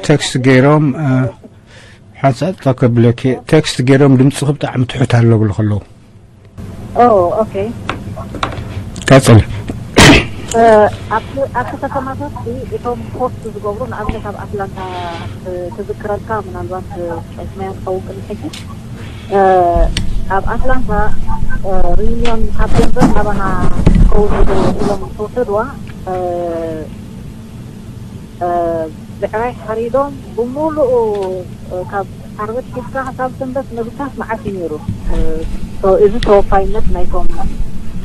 ቴክስት ገይሮም ሓንሳእ ጠከብለኪ ቴክስት ገይሮም ድምፅኺ ብጣዕሚ ትሑት ኣሎ ብሉ ከለዉ ኦ ኦኬ። ቀፅሊ። ኣብቲ ከተማታት እቶም ፖስት ዝገብሩ ንኣብነት ኣብ ኣትላንታ ክዝክረልካ ምናልባት ጠስማያ ክኸውን ቅድሚ ሕጂ ኣብ ኣትላንታ ሪዩኒዮን ካብ ገንዘብ ናባና ክኸውን ኢሎም ዝተወሰድዋ ብዕራይ ሓሪዶም ብምሉኡ ካብ ዓርበት ሒዝካ ክሳብ ሰንበት ምግብታት መዓት እዩ ነይሩ። እዚ ተወፋይነት ናይቶም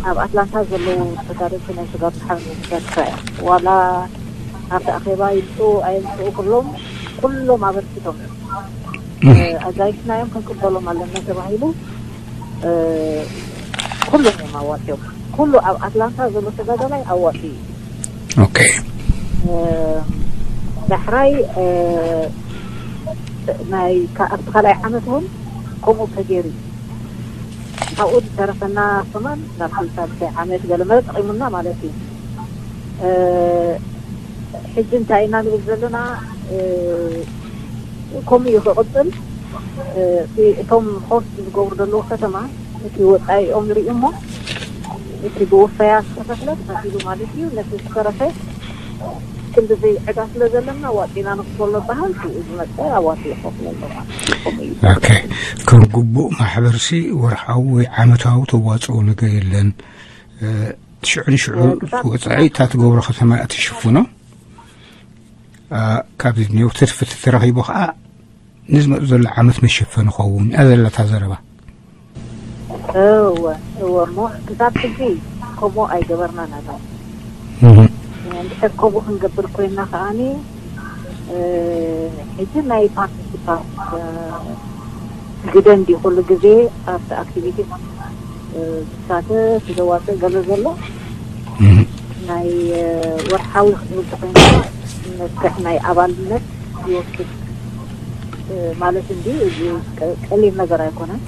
ኣብ ኣትላንታ ዘለዉ ተጋደልቲ ናይ ስጋብ ሓርነት ኤርትራ እዮም። ዋላ ኣብቲ ኣኼባ ይምፅኡ ኣየምፅኡ ኩሎም ኩሎም ኣበርኪቶም እዮም። ኣጋይሽና እዮም ክንቅበሎም ኣለና ተባሂሉ ኩሎም እዮም ኣዋፂኦም። ኩሉ ኣብ ኣትላንታ ዘሎ ተጋዳላይ ኣዋፂ እዩ። ኦኬ። ዳሕራይ ናይ ኣብቲ ካልኣይ ዓመት እውን ከምኡ ተገይሩ። ካብኡ ዝተረፈና ከማን ናብ ሓምሳይ ዓመት ገለመለ ጠቒሙና ማለት እዩ። ሕጂ እንታይ ኢና ንብል ዘለና? ከምኡ እዩ ክቕፅል። እቶም ሆስት ዝገብሩ ዘለዉ ከተማ እቲ ወፃኢኦም ይርእዩ እሞ እቲ ብውፈያ ዝተኸፍለ ተኸፊሉ ማለት እዩ። ነቲ ዝተረፈ ክንዲ ዘይዕዳ ስለ ዘለና ዋፂና ንክፈሎ በሃል ዝመፀ ኣዋፂኡ ይኸፍለሎ ማለት እዩ። ከምኡ እዩ። ኦኬ። ከም ግቡእ ማሕበርሲ ወርሓዊ ወይ ዓመታዊ ተዋፅኦ ነገር የለን። ሽዑ ንሽዑ ወፃኢ እታ ትገብሮ ከተማ እያ ትሽፍኖ። ካብዚ ኒው ትርፊ ተረኺቡ ከዓ ንዝመፅ ዘሎ ዓመት መሸፈኒ ኸውን እያ ዘለታ ዘረባ። እወ እወ እሞ ክሳብ ሕጂ ከምኡ ኣይገበርናን ኣለ። እንድሕር ከምኡ ክንገብር ኮይና ከዓኒ ሕጂ ናይ ፓርቲሲፓንት ግደ እንዲ ኩሉ ግዜ ኣብቲ ኣክቲቪቲ ዝሳተፍ ዘዋፅእ ገለ ዘሎ ናይ ወርሓዊ ክትብል ተኮይንካ መስርሕ ናይ ኣባልነት ይወስድ ማለት እንዲ እዚ ቀሊል ነገር ኣይኮነን።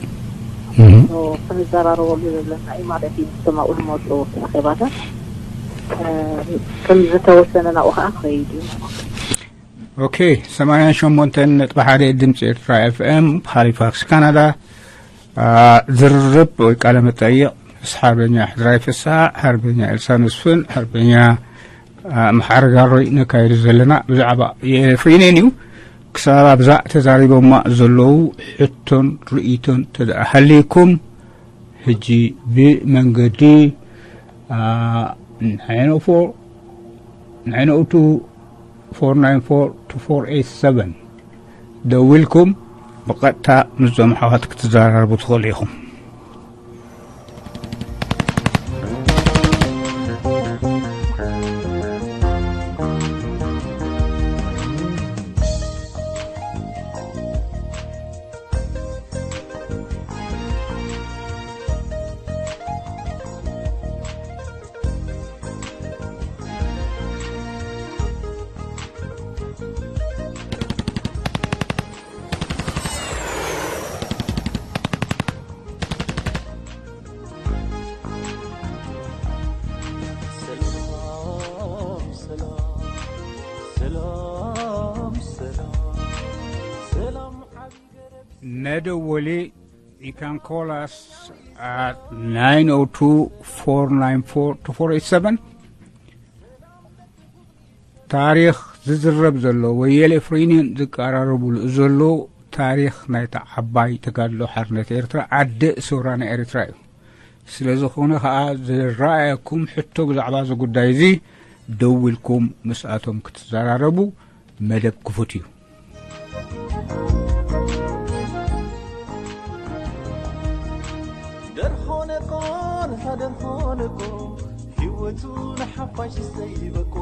ክንዘራረበሉ ዘለና እዩ ማለት እዩ። ዝተማኡ ዝመፁ ኣኼባታት ከም ዝተወሰነ ናብኡ ከዓ ክኸይድ እዩ ማለት እዩ። ኦኬ። ሰማንያን ሸሞንተን ነጥቢ ሓደ ድምፂ ኤርትራ ኤፍኤም ሃሊፋክስ ካናዳ። ዝርርብ ወይ ቃለ መጠይቕ ምስ ሓርበኛ ሕድራይ ፍስሓ፣ ሓርበኛ ኤልሳ መስፍን፣ ሓርበኛ ምሓረጋሮይ ነካይዱ ዘለና ብዛዕባ የፍሪኔን እዩ። ክሳብ ኣብዛ ተዛሪቦማ ዘለዉ ሕቶን ርእይቶን ተደኣ ሃልይኩም ሕጂ ብመንገዲ ናይን ኦ ፎር ናይን ኦ ቱ ፎር ናይን ፎር ቱ ፎር ኤይት ሰቨን ደዊልኩም ብቐጥታ ምስዞም ኣሕዋት ክትዘራረቡ ትኽእሉ ኢኹም። መደወሊ you can call us at nine oh two, four nine four, two four eight seven. ታሪኽ ዝዝረብ ዘሎ ወየለ ፍሬኒን ዝቀራረቡሉ ዘሎ ታሪኽ ናይታ ዓባይ ተጋድሎ ሓርነት ኤርትራ፣ ዓዲ ሰውራ ናይ ኤርትራ እዩ። ስለ ዝኾነ ኸኣ ዝረኣየኩም ሕቶ ብዛዕባ እዚ ጉዳይ እዚ ደዊልኩም ምስኣቶም ክትዘራረቡ መደብ ክፉት እዩ። ደርሆነቆ ንታ ደርሆነቆ ህይወቱ ንሓፋሽ ዘይበቆ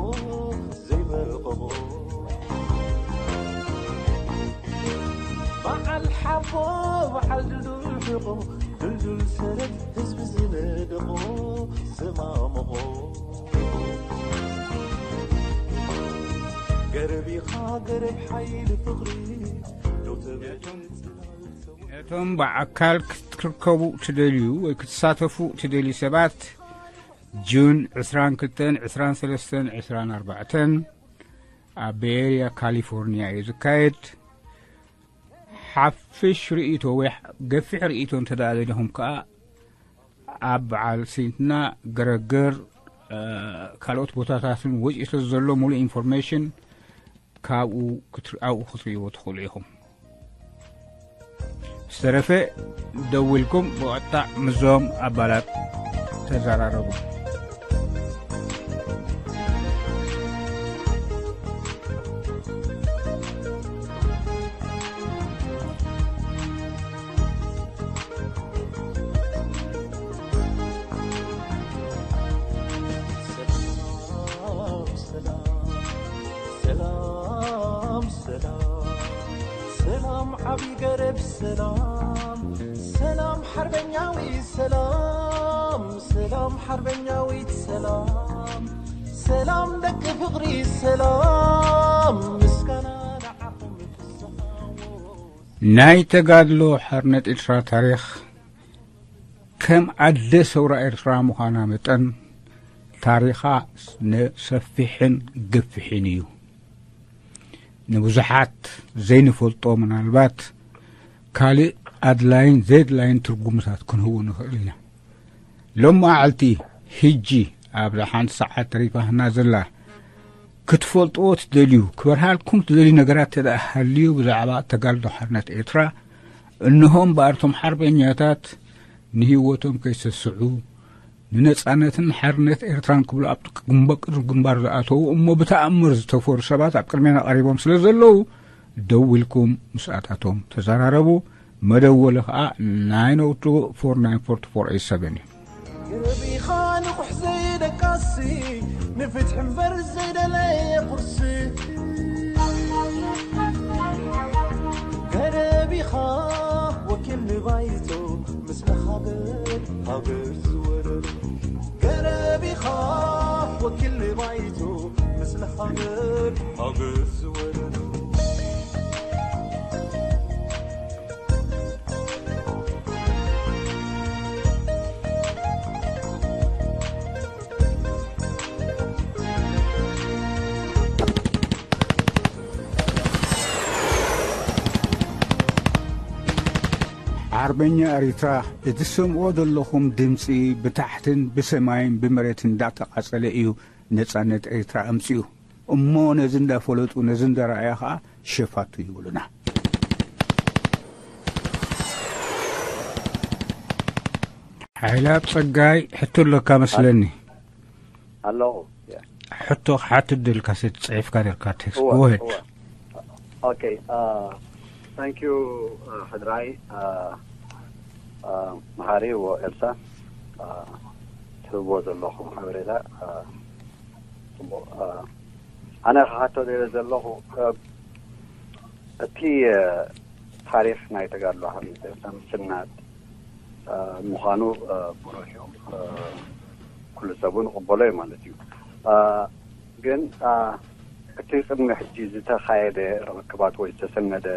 ዘይመረቐቦ በዓል ሓቦ በዓል ድልዱል ሕቆ ድልዱል ሰረት ህዝቢ ዝነደቆ ዝማመቖ ገረብ ኢኻ ገረብ ሓይሊ ፍቕሪ ደው ተበል ነቶም ብኣካል ክትርከቡ ትደልዩ ወይ ክትሳተፉ ትደልዩ ሰባት ጁን ዕስራን ክልተን፣ ዕስራን ሰለስተን፣ ዕስራን ኣርባዕተን ኣብ ቤይ ኤርያ ካሊፎርኒያ እዩ ዝካየድ። ሓፍሽ ርእይቶ ወይ ገፊሕ ርእይቶ እንተ ደኣ ደሊኹም ከኣ ኣብ በዓል ሲንትና ገረገር ካልኦት ቦታታትን ወፂኡ ስለ ዘሎ ሙሉእ ኢንፎርሜሽን ካብኡ ኣብኡ ክትርእይዎ ትኽእሉ ኢኹም። ዝተረፈ ደዊልኩም ብቐጥታ ምስዞም ኣባላት ተዘራረቡ። ሰላም ሰላም ሰላም ሰላም ዓቢ ገረብ ሰላም ሰላም ሓርበኛዊ ሰላም ሰላም ሓርበኛዊት ሰላም ሰላም ደቂ ፍቕሪ ሰላም ምስ ናይ ተጋድሎ ሓርነት ኤርትራ ታሪኽ፣ ከም ኣደ ሰውራ ኤርትራ ምዃና መጠን፣ ታሪኻ ሰፊሕን ገፊሕን እዩ። ንብዙሓት ዘይንፈልጦ፣ ምናልባት ካልእ ኣድላይን ዘየድላይን ትርጉምታት ክንህቦ ንኽእል ኢና። ሎም መዓልቲ፣ ሕጂ ኣብዛ ሓንቲ ሰዓት ተሪፋትና ዘላ፣ ክትፈልጥዎ ትደልዩ፣ ክበርሃልኩም ትደልዩ ነገራት ተደኣ ሃልዩ፣ ብዛዕባ ተጋድሎ ሓርነት ኤርትራ፣ እንሆም በኣርቶም ሓርበኛታት ንህይወቶም ከይሰስዑ፣ ንነጻነትን ሓርነት ኤርትራን ክብሉ ኣብ ጥቂ ግንባ-፣ ግንባር ዝኣተዉ፣ እሞ ብተኣምር ዝተፈሩ ሰባት ኣብ ቅድሜና ቀሪቦም ስለ ዘለዉ፣ ደው ኢልኩም ምስኣታቶም ተዘራረቡ። መደወሊ ኸኣ ናይን ኦ ቱ ፎር ናይን ፎር ቱ ፎር ኤይት ሰቨን እዩ። ገረቢኻ ንቑሕ ዘይደቃሲ፣ ንፍትሒ እምበር ዘይደለየ ቁርሲ። ገረቢኻ ወኪል ንባይቶ፣ ምስለ ሃገር፣ ሃገር ዝወረር። ገረቢኻ ወኪል ንባይቶ፣ ምስለ ሃገር፣ ሃገር ዝወረር። ዓርበኛ ኤሪትራ፣ እቲ ትሰምዕዎ ዘለኹም ድምጺ ብታሕትን ብሰማይን ብመሬትን እንዳተቓጸለ እዩ ነጻነት ኤሪትራ ኣምጺኡ። እሞ ነዚ እንዳፈለጡ፣ ነዚ እንዳረኣዩ ኸኣ ሸፋቱ ይብሉና። ሓይላብ ጸጋይ፣ ሕቶ ኣለካ መስለኒ። ኣለኹ። ሕቶ ክሓትት ደልካ፣ ጽሒፍካ ደልካ ቴክስት። እወ፣ Go ahead. እወ። ኦኬ፣ አ፣ thank you፣ አ፣ ሕድራይ፣ አ፣ አ፣ መሃሪ ወ ኤልሳ፣ አ፣ ትህብዎ ዘለኹም ሓበሬታ፣ አ፣ ጽቡቕ። አ፣ ኣነ ክሓቶ ደለ ዘለኹ፣ አ፣ እቲ፣ አ፣ ታሪኽ ናይ ተጋድሎ ሓርነት ኤርትራ ምስናድ፣ አ፣ ምዃኑ፣ አ፣ ብሩህ እዩ። አ፣ ኩሉ ሰብ እውን ይቕበሎ እዩ ማለት እዩ። አ፣ ግን፣ አ፣ እቲ ቅድሚ ሕጂ ዝተኻየደ ርኽክባት ወይ ዝተሰነደ፣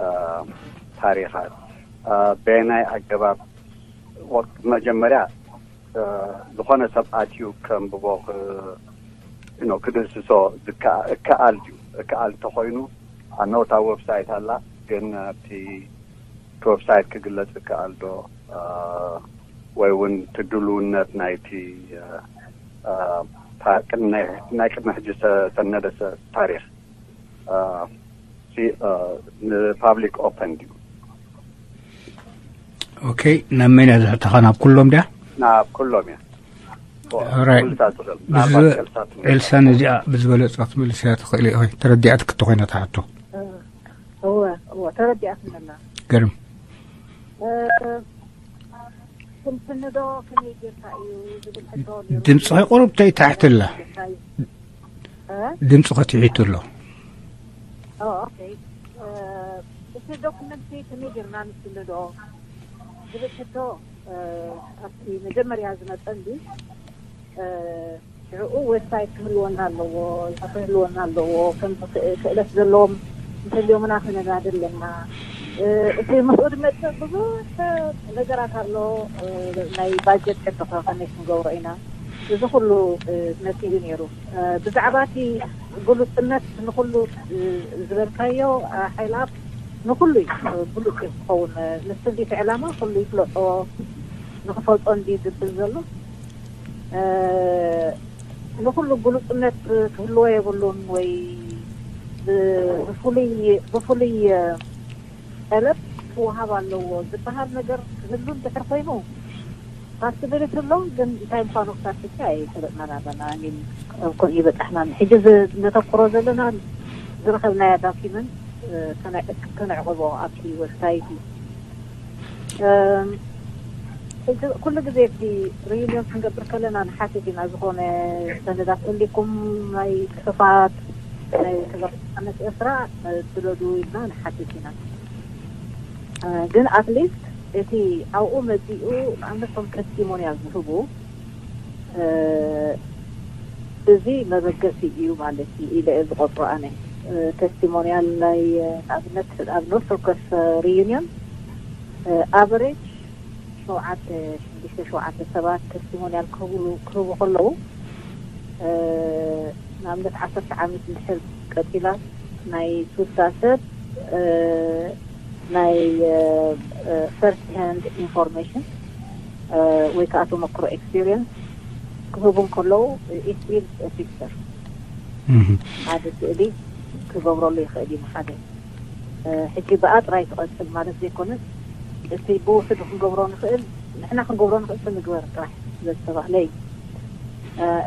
አ፣ ታሪኻት፣ አ፣ በየናይ ኣገባብ ወ-፣ መጀመርያ፣ አ፣ ዝኾነ ሰብ ኣትዩ ከንብቦ ክ-፣ you know፣ ክድህስሶ ዝከ-፣ እከኣል ድዩ? እከኣል እንተኾይኑ፣ ኣነ እታ ዌብሳይት ኣላ፣ ግን ኣብቲ እቲ ዌብሳይት ክግለጽ ይከኣል ዶ? አ፣ ወይ እውን እቲ ድልውነት ናይቲ፣ አ፣ አ፣ ታ-፣ ቅድሚ ናይ፣ ናይ ቅድሚ ሕጂ ዝተሰነደ ሰ-፣ ታሪኽ፣ አ፣ ሲ-፣ አ፣ ንፓብሊክ ኦፐን ድዩ? ኦኬ፣ ናብ መን እያ ዝሕተኻ? ናብ ኩሎም ድያ? ናብ ኩሎም እያ። ኦራይት። ኩሉ እታ ትኽእል። ብዝ-፣ ምናልባት ኤልሳ ትምህርታ። ኤልሳ ነዚኣ ብዝበለጻ ክትመልስ እያ ትኽእል። ኦይ፣ ተረዲኣትኪ እንተኾይና ትሓቶ። እወ፣ እወ፣ ተረዲኣትኒ ኣላ። ገርም። እ፣ ክንስንዶ ከመይ ጌርካ እዩ ዝብል ሕቶ ነይሩ። ድምፅኺ ቁሩብ ተይታሕቲ ኣላ። እ? ድምፅኺ ትሒቱ ኣሎ። ኦ፣ ኦኬ። እ፣ እቲ ዶክመንት ከመይ ጌርና ንስንዶ ዝብል ሕቶ፣ እ፣ ኣብቲ መጀመርያ ዝመፀ እንዲ፣ እ፣ ሽዑኡ ዌብሳይት ክህልወና ኣለዎ፣ ክህልወና ኣለዎ፣ ከም ክእ-፣ ክእለት ዘለዎም እንተልዮምና ክነጋድል ኣለና። እ፣ እቲ ምስኡ ዝመጽእ ብዙሕ ነገራት ኣሎ። እ፣ ናይ ባጀት ሕቶ ከ ከመይ ክንገብሮ ኢና? እዚ ኩሉ፣ እ፣ መጺኡ ነይሩ። እ፣ ብዛዕባ እቲ ግሉጽነት ንኹሉ፣ እ፣ ዝበልካዮ፣ እ፣ ሓይልኣብ ንኹሉ እዩ፣ እ፣ ግሉጽ እዩ ክኸውን። እ፣ ንሱ እንዲ እቲ ዕላማ ኩሉ ይፍለጦ፣ ንኽፈልጦ እንዲ ዝብል ዘሎ። እ፣ ንኹሉ ግሉጽነት ክህልዎ የብሉን ወይ ብ-፣ ብፍሉይ፣ ብፍሉይ፣ እ፣ ጠለብ ክወሃብ ኣለዎ ዝበሃል ነገር ክህሉ እንድሕር ኮይኑ፣ ፓስብሊቲ ኣሎ፣ ግን እንታይ ምዃኑ ክሳብ ሕጂ ኣይፈለጥናን ኣለና። ሚን፣ ከምኡ ይበጻሕናን። ሕጂ ዝ-፣ ነተኩሮ ዘለና ዝረኸብናያ ዳኪመንት፣ እ፣ ከነ-፣ ከነዕቕቦ ኣብቲ ዌብሳይት እዩ። እም፣ ሕጂ ኩሉ ግዜ እቲ ሪዩኒዮን ክንገብር ከለና ንሓትት ኢና፣ ዝኾነ ሰነዳት ተልይኩም፣ ናይ ጽሑፋት፣ ናይ ተጋሩ ሓርነት ኤርትራ፣ እ፣ ስደዱ ኢልና ንሓትት ኢና። እ፣ ግን ኣትሊስት እቲ ኣብኡ መጺኡ ንኣብነት ከም ተስቲሞንያል ዝህቡ፣ እ፣ እዚ መበገሲ እዩ ማለት እዩ ኢለ እየ ዝቆጽሮ ኣነ። ተስቲሞኒያል ናይ ንኣብነት ኣብ ኖርት ኦፍ ኮርስ ሪዩኒዮን ኣቨሬጅ ሸውዓተ ሽዱሽተ ሸውዓተ ሰባት ተስቲሞኒያል ክህቡ ከለዉ ንኣብነት ዓሰርተ ዓመት እንድሕር ቀፂላ ናይ ስሳ ሰብ ናይ ፈርስት ሃንድ ኢንፎርሜሽን ወይ ከዓ ተመክሮ ኤክስፒሪየንስ ክህቡ ከለዉ ኢት ቢልድ ፒክቸር ሓደ ስእሊ ክገብረሉ ይኽእል እዩ። ሓደ ሕጂ ብኣ ጥራይ ትቐጽል ማለት ዘይኮነስ እቲ ብውሕዱ ክንገብሮ ንኽእል ንሕና ክንገብሮ ንኽእል ንግበር ጥራሕ ስለዝተባህለ እዩ።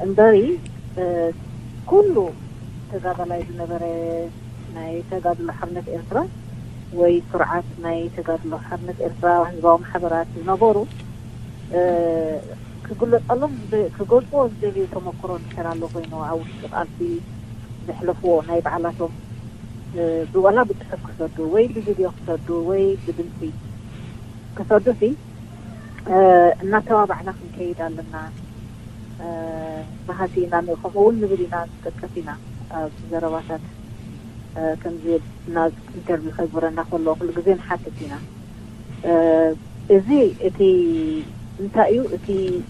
እምበሪ ኩሉ ተጋዳላይ ዝነበረ ናይ ተጋድሎ ሓርነት ኤርትራ ወይ ስርዓት ናይ ተጋድሎ ሓርነት ኤርትራ ህዝባዊ ማሕበራት ዝነበሩ ክግለጸሎም ክገልጽዎ ዝደልዩ ተመክሮ እንድሕር ኣሎ ኮይኑ ኣብ ውሽጢ ቃልሲ ዘሕለፍዎ ናይ ባዕላቶም ብዋላ ብፅሑፍ ክሰዱ ወይ ብቪድዮ ክሰዱ ወይ ብድምፂ ክሰዱ ሲ እናተባባዕና ክንከይድ ኣለና። ብሃሲ ኢና ከምኡ እውን ንብል ኢና ንጥቀስ ኢና ኣብ ዘረባታት ከምዚ ናብ ኢንተርቪው ከግብረና ከሎ ኩሉ ግዜ ንሓትት ኢና። እዚ እቲ እንታይ እዩ እቲ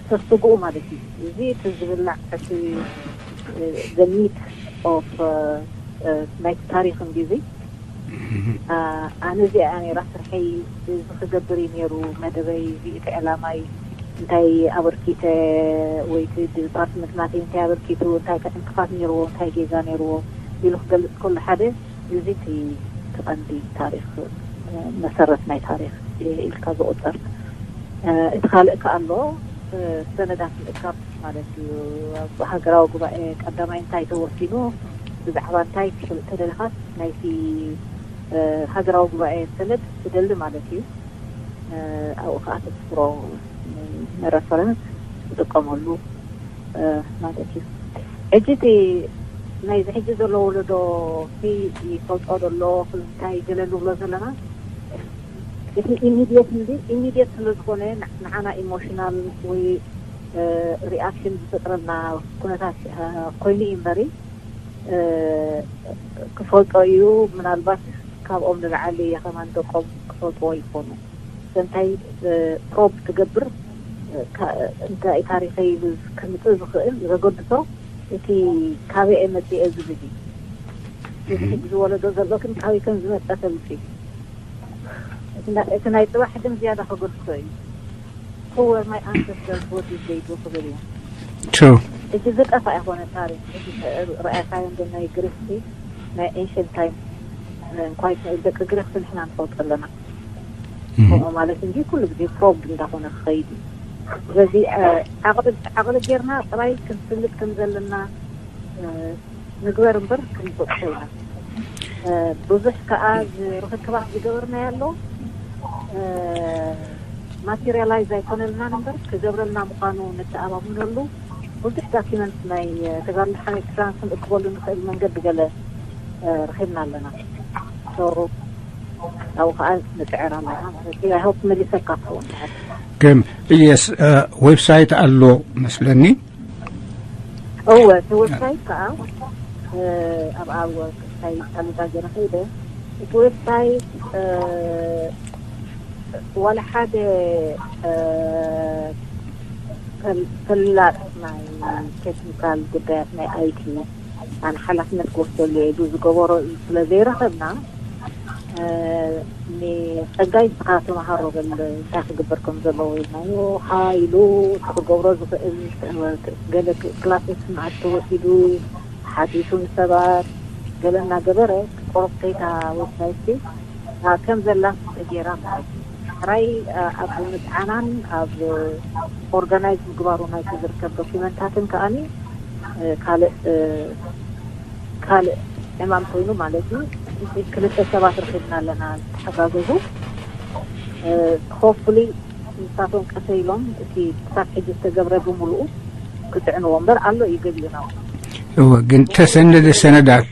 ሰስግኡ ማለት እዩ። እዚ እቲ ዝብላዕ እቲ the meat of ናይቲ ታሪክ እንዲ እዚ ኣነ እዚኣ እያ ነራ ስርሐይ እዚ ክገብር እዩ ነሩ መደበይ እዚ እቲ ዕላማይ እንታይ ኣበርኪተ ወይ እቲ ዲፓርትመንት ናተይ እንታይ ኣበርኪቱ እንታይ ዕንቅፋት ነርዎ እንታይ ጌጋ ነርዎ ኢሉ ክገልፅ ከሎ ሓደ እዚ እቲ እቲ ቀንዲ ታሪክ መሰረት ናይ ታሪክ ኢልካ ዝቁፀር እቲ ካልእ ከ ኣሎ ሰነዳት ምእካብ ማለት እዩ። ኣብ ሃገራዊ ጉባኤ ቀዳማይ እንታይ ተወሲኑ ብዛዕባ እንታይ ክፍልጥ ተደሊኻስ ናይቲ ሃገራዊ ጉባኤ ሰነድ ትደሊ ማለት እዩ። ኣብኡ ከዓ ተስፍሮ ንረፈረንስ ትጥቀመሉ ማለት እዩ። ሕጂ እቲ ናይዚ ሕጂ ዘሎ ወለዶ ሲ ይፈልጦ ዘሎ እንታይ ገለ ንብሎ ዘለና እቲ ኢሚድየት እንዲ ኢሚድየት ስለ ዝኾነ ንዓና ኢሞሽናል ወይ ሪኣክሽን ዝፈጥረልና ኩነታት ኮይኑ እዩ እምበሪ ክፈልጦ እዩ። ምናልባት ካብኦም ንላዓሊ ከማን ደቆም ክፈልጥዎ ይኾኑ። እንታይ ፕሮብ ትገብር እንታይ ታሪኸይ ከምፅእ ዝኽእል ዘገድሶ እቲ ካበይ እየ መፅእ ዝብል እዩ። እዚ ሕጂ ዝወለዶ ዘሎ ግን ካበይ ከም ዝመፀ ፈልጥ እዩ። እቲ ናይ ፅባሕ ግን ዝያዳ ከገድሶ እዩ። Who were my ancestors? What did they do? ክብል እዩ። True. እዚ ዝጠፋ ኣይኮነ ታሪክ። ርኣይካዮ እንዶ ናይ ግሪክ ናይ ኤንሽንት ታይም እንኳ ደቂ ግሪክ ንሕና ንፈልጦ ኣለና። ከምኡ ማለት እንጂ ኩሉ ግዜ ፕሮብ እንዳኾነ ክኸይድ እዩ። ስለዚ ዓቕሊ ዓቕሊ ጌርና ጥራይ ክንፍልጥ ከም ዘለና ንግበር እምበር ክንፈቅሶ ኢና። ብዙሕ ከዓ ርክክባት ዝገበርናዮ ኣሎ። ማቴሪያላይዝ ኣይኮነልናን እምበር ክገብረልና ምዃኑ ንተኣማምነሉ ብዙሕ ዳኪመንት ናይ ተጋድሎ ሓመድ ኤርትራ ክንእክበሉ ንኽእል መንገዲ ገለ ረኺብና ኣለና። ኣብኡ ከዓ ንፅዕር ኣለና ማለት እዩ። ኣይሆፕ መሊሰካ ክኸውን። ግን የስ ዌብሳይት ኣሎ መስለኒ። እወ እቲ ዌብሳይት ከዓ ኣብ ኣብ ዌብሳይት ኣመዛዘነ ከይደ እቲ ዌብሳይት ዋላ ሓደ ፈላጥ ናይ ቴክኒካል ጉዳያት ናይ ኣይቲ ኣነ ሓላፍነት ክወስደሉ እየ ኢሉ ዝገበሮ ስለ ዘይረኸብና ንፀጋይ ንስኻ ተምሃሮ በል እንታይ ክግበር ከም ዘለዎ ኢልናዮ። ሃ ኢሉ እቲ ክገብሮ ዝኽእል ገለ ክላስስ መዓልቲ ወሲዱ ሓቲቱ ንሰባት ገለ እናገበረ ቁሩብ ከይታ ዌብሳይት ከም ዘላ ገይራ ማለት እዩ። ሕራይ ኣብ ምፅዓናን ኣብ ኦርጋናይዝ ምግባሩ ናይቲ ዝርከብ ዶኪመንታትን ከዓኒ ካልእ ካልእ ዕማም ኮይኑ ማለት እዩ። ክልተ ሰባት ረኺብና ኣለና ዝተሓጋገዙ። ሆፕፉሊ ንሳቶም ቀሰ ኢሎም እቲ ክሳብ ሕጂ ዝተገብረ ብምሉኡ ክፅዕንዎ እምበር ኣሎ እዩ ገሊኡ ናው እወ ግን ተሰነደ ሰነዳት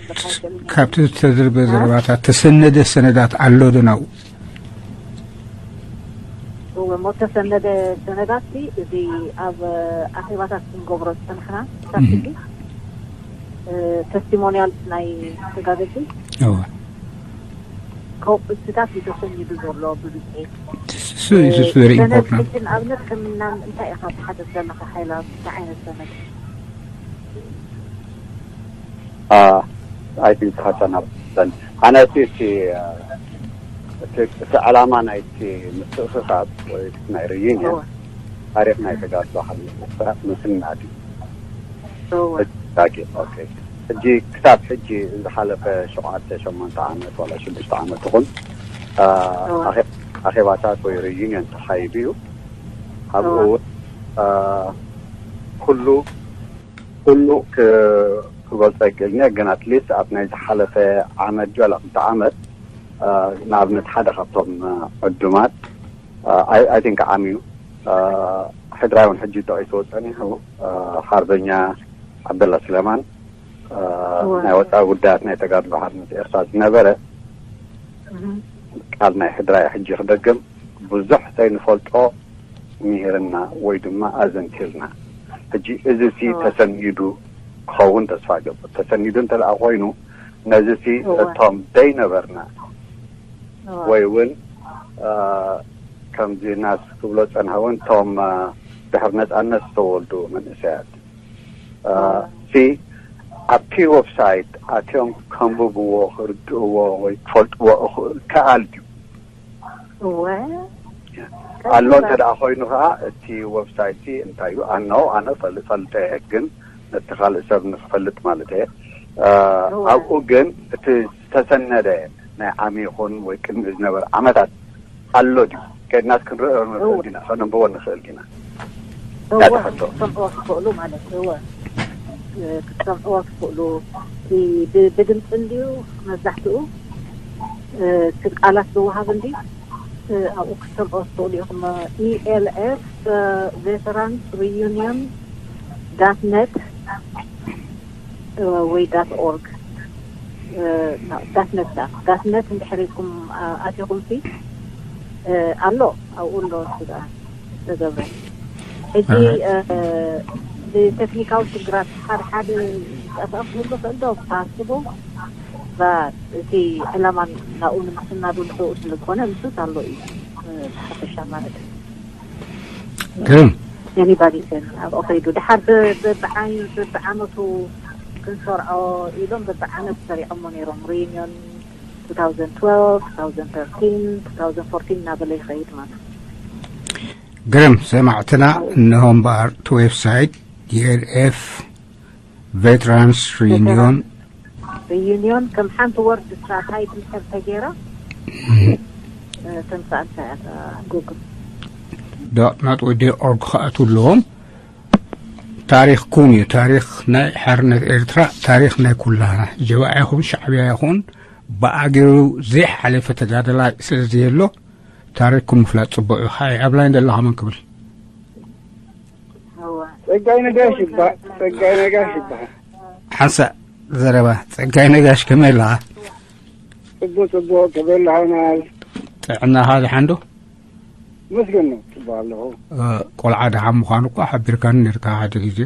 ካብቲ ዝተዝርበ ዘረባታት ተሰነደ ሰነዳት ኣሎ ዶ ናው እወ እሞ ተሰነደ ሰነዳት እዚ ኣብ ኣኼባታት ክንገብሮ ዝፀንሕና ክሳብ ሕጂ ተስቲሞኒያል ናይ ተጋደልቲ እወ ከውፅታት እዩ ተሰኒዱ ዘሎ ብብዝሒ። እሱ እሱ እሱ very ሰነድ important ሕጂ ንኣብነት ከም ምናምን እንታይ ኢኻ ትሓተት ዘለኻ ሓይላ እንታይ ዓይነት ሰነድ? I think ሓሳና ኣነ እቲ እቲ እቲ ዕላማ ናይቲ ምትእኽኻብ ወይ ናይ reunion እወ ታሪኽ ናይ ተጋድሎ ሓሊፍካ ምስናድ እዩ። እወ ዳቂ ኦኬ። ሕጂ ክሳብ ሕጂ ዝሓለፈ ሸውዓተ ሸሞንተ ዓመት ዋላ ሽዱሽተ ዓመት ትኹን ኣ፣ እወ ኣኼ- ኣኼባታት ወይ reunion ተኻይዱ እዩ። ኣብኡ እወ እውን ኣ፣ ኩሉ ኩሉ ክ- ክገልጾ ኣይክእልን እየ፣ ግን ኣትሊስት ኣብ ናይ ዝሓለፈ ዓመት ድዩ ዋላ ክልተ ዓመት ኣ፣ ንኣብነት ሓደ ካብቶም ኣ፣ ዕዱማት I think ዓሚ እዩ። ሕድራይ እውን ሕጂ ጠቒስዎ ጸኒሑ ሓርበኛ ዓብደላ ስለማን ናይ ወፃኢ ጉዳያት ናይ ተጋድሎ ሓርነት ኤርትራ ዝነበረ ቃል ናይ ሕድራይ ሕጂ ክደግም ብዙሕ ዘይንፈልጦ ምሂርና ወይ ድማ ኣዘንቲርና። ሕጂ እዚ ሲ ተሰኒዱ ክኸውን ተስፋ ገብር። ተሰኒዱ እንተ ደኣ ኮይኑ ነዚ ሲ እቶም ደይነበርና ወይ እውን ከምዚ ናስ ክብሎ ፀንሐ እውን እቶም ድሕሪ ነፃነት ዝተወልዱ መንእሰያት ሲ ኣብቲ ዌብሳይት ኣትዮም ከንብብዎ ክርድእዎ ወይ ክፈልጥዎ ክኣል ድዩ? ኣሎ እንተ ደኣ ኮይኑ ከዓ እቲ ዌብሳይት ሲ እንታይ እዩ? ኣኖ ኣነ ፈልጠ ግን ነቲ ካልእ ሰብ ንክፈልጥ ማለት እየ። ኣብኡ ግን እቲ ዝተሰነደ ናይ ዓሚ ይኹን ወይ ቅድሚ ዝነበረ ዓመታት ኣሎ ድዩ? ከድናስ ክንርእዮ ንኽእል ዲና፣ ከነንብቦ ንኽእል ዲና? እወ ክትሰምዕዎ ትኽእሉ ማለት እወ ክትሰምዕዎ ትኽእሉ። ብድምፂ እንድዩ መብዛሕትኡ እቲ ቃላት ዝወሃብ እንዲ ኣብኡ ክትሰምዕዎ ትኽእሉ ኢኹም። ኢኤልኤፍ ቬተራንስ ሪዩኒየን ዳት ነት ወይ ዳት ኦርግ ዳት ነት ዳት ነት እንድሕር ኢልኩም ኣቲኹም ሲ ኣሎ ኣብኡ ኣሎ ስጋ ዝተገብረ ሕጂ ብቴክኒካዊ ሽግራት ሓደ ሓደ ዝጠፍአ ክህሉ ክእል ዶ ክትሓስቡ እቲ ዕላማ ናብኡ ንምስናዱ ንክኡ ስለ ዝኾነ ንሱስ ኣሎ እዩ ብሓፈሻ ማለት እዩ። ግርም ጀኒ ባዲሰን ኣብኡ ከይዱ ድሓር በብዓመቱ ክንሰርዖ ኢሎም በብዓመት ሰሪዖሞ ነይሮም ሪዩኒዮን two thousand twelve two thousand thirteen two thousand fourteen እናበለ ይኸይድ ማለት ግርም ሰማዕትና እነሆ እምበኣር እቲ ዌብሳይት ዲኤልኤፍ ቬትራንስ ሪዩኒዮን ሪዩኒዮን ከም ሓንቲ ወርድ ሳታይ ትምሕር ተገይራ ተምሳእልታ እያ ጉግል ዶት ነት ወይ ዶት ኦርግ ክኣትዉ ኣለዎም። ታሪኽኩም እዩ። ታሪኽ ናይ ሓርነት ኤርትራ ታሪኽ ናይ ኩላና። ጀባዓ ይኹን ሻዕብያ ይኹን ብኣገሩ ዘይሓለፈ ተጋደላይ ስለ ዘየሎ ታሪኽኩም ምፍላጥ ጽቡቕ እዩ። ሓይ ኣብ ላይን ዘለኻ መን ክብል? ጸጋይ ነጋሽ ይበሃል። ጸጋይ ነጋሽ ይበሃል። ሓንሳእ ዘረባ ጸጋይ ነጋሽ ከመይ ኣለኻ? ጽቡቕ ጽቡቕ ከመይ ኣለኻ ናል ጥዕናኻ ደሓን ዶ? መስገን ነው ጽቡቕ ኣለኹ። ቆልዓ ደሓን ምዃኑ እኳ ሓቢርካኒ ነርካ ሓደ ግዜ።